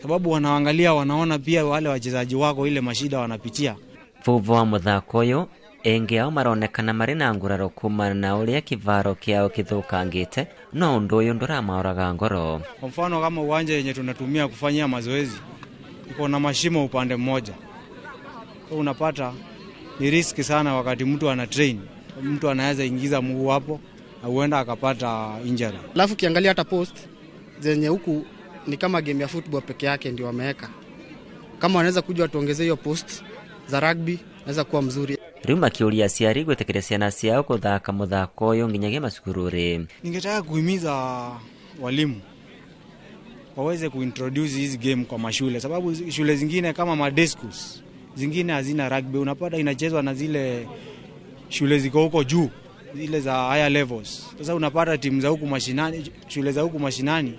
sababu wanaangalia wanaona pia wale wachezaji wako ile mashida wanapitia. Vuvu wa muthako uyu engi ao maronekana mari na nguraro kumana na uria kivaro kiao kithukangite, no undu uyu nduramauraga ngoro. Kwa mfano kama uwanja yenye tunatumia kufanyia mazoezi iko na mashimo upande mmoja, so unapata ni riski sana wakati mtu ana train, mtu anaweza ingiza mguu hapo na huenda akapata injury. Alafu kiangalia hata post zenye huku ni kama game ya football peke yake ndio wameweka. Kama wanaweza kuja watuongezee hiyo post za rugby naweza kuwa mzuri. Riu makiuria aciari gwitikiria ciana ciao kuthaka muthako uyu nginyagia macukuru-ri. Ningetaka kuhimiza walimu waweze kuintroduce hizi game kwa mashule, sababu shule zingine kama madeskus zingine hazina rugby, unapata inachezwa na zile shule ziko huko juu, zile za higher levels. Sasa unapata timu za huku mashinani, shule za huku mashinani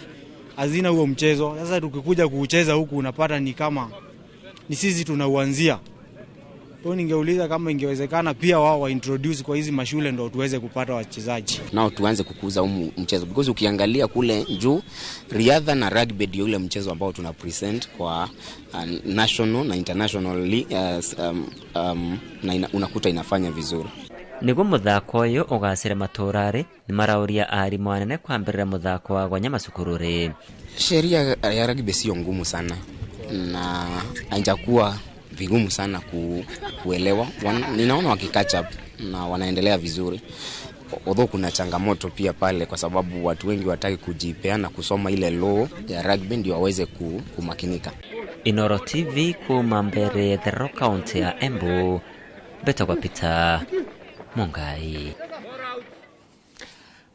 hazina huo mchezo. Sasa tukikuja kuucheza huku unapata ni kama ni sisi tunauanzia. Kwa ningeuliza kama ingewezekana pia wao wa introduce kwa hizi mashule ndo tuweze kupata wachezaji. Nao tuanze kukuza huu mchezo, because ukiangalia kule juu riadha na rugby ndio ule mchezo ambao tuna present kwa national na international, na unakuta inafanya vizuri. Niguo muthako uyu ugacire maturari ni marauria arimu anene kwambirira muthako wa gonya macukuru-ri. Sheria ya rugby sio ngumu sana na haijakuwa vigumu sana kuelewa. Ninaona wakicatch up na wanaendelea vizuri. Although kuna changamoto pia pale, kwa sababu watu wengi wataki kujipeana kusoma ile law ya rugby ndio waweze kumakinika. Inoro TV kuma mbere Therero County ya Embu, betagwa Peter Mungai.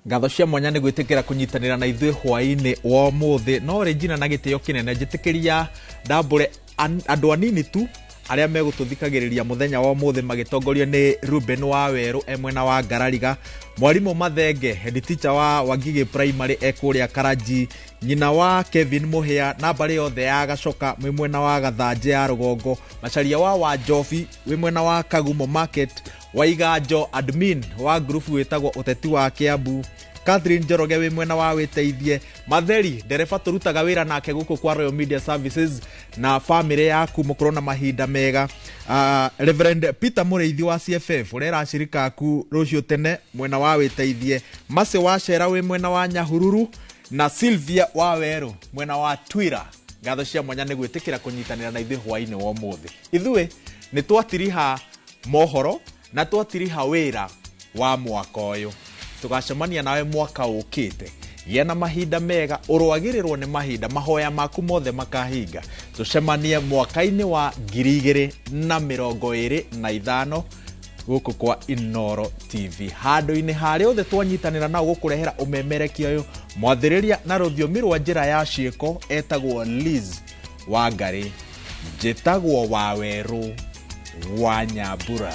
Ngatho cia mwanya nĩ gwĩtĩkĩra kũnyitanĩra na ithuĩ hwaĩ-inĩ wa ũmũthĩ. No Regina na gĩtĩo kĩnene njĩtĩkĩria ndambũre andũ anini tu arĩa megũtũthikagĩrĩria mũthenya wa ũmũthĩ magĩtongorio nĩ Ruben wa Werũ e mwena wa Ngarariga, Mwarimũ Mathenge head teacher wa Wangigĩ Primary e kũrĩa Karanji, nyina wa Kevin Mũhĩa na mbarĩ yothe ya Gacoka mwĩ mwena wa Gathanjĩ ya Rũgongo, Macharia wa Wanjobi wĩ mwena wa Kagumo Market, Waiganjo admin wa group wĩtagwo Ũteti wa Kiambu, Catherine Njoroge wĩ mwena wa Wĩteithie, Matheri ndereba tũrutaga wĩra nake gũkũ kwa Royal Media Services na family yaku mũkorwo na mahinda mega. Reverend Peter Mũrĩithi wa CFF ũrera ashirika aku rũciũ tene mwena wa Wĩteithie, Mase wa Cera wĩ mwena wa Nyahururu na Sylvia wa Werũ mwena wa Twira. Ngatho cia mwanya nĩ gwĩtĩkĩra kũnyitanĩra na ithuĩ hwaĩ-inĩ wa ũmũthĩ. Ithuĩ nĩ twatiriha mohoro na twatiriha wĩra wa mwaka ũyũ. Tũgacemania nawe mwaka ũkĩte. Gĩa na mahinda mega, ũrũagĩrĩrwo nĩ mahinda, mahoya maku mothe makahinga. Tũcemanie mwaka-inĩ wa 2025 gũkũ kwa Inoro TV. Handũ-inĩ harĩa othe twanyitanĩra nao gũkũrehera ũmemerekia ũyũ, mwathĩrĩria na rũthiomi rwa njĩra ya ciĩko etagwo Liz Wangari, njĩtagwo Wawerũ wa Nyambura.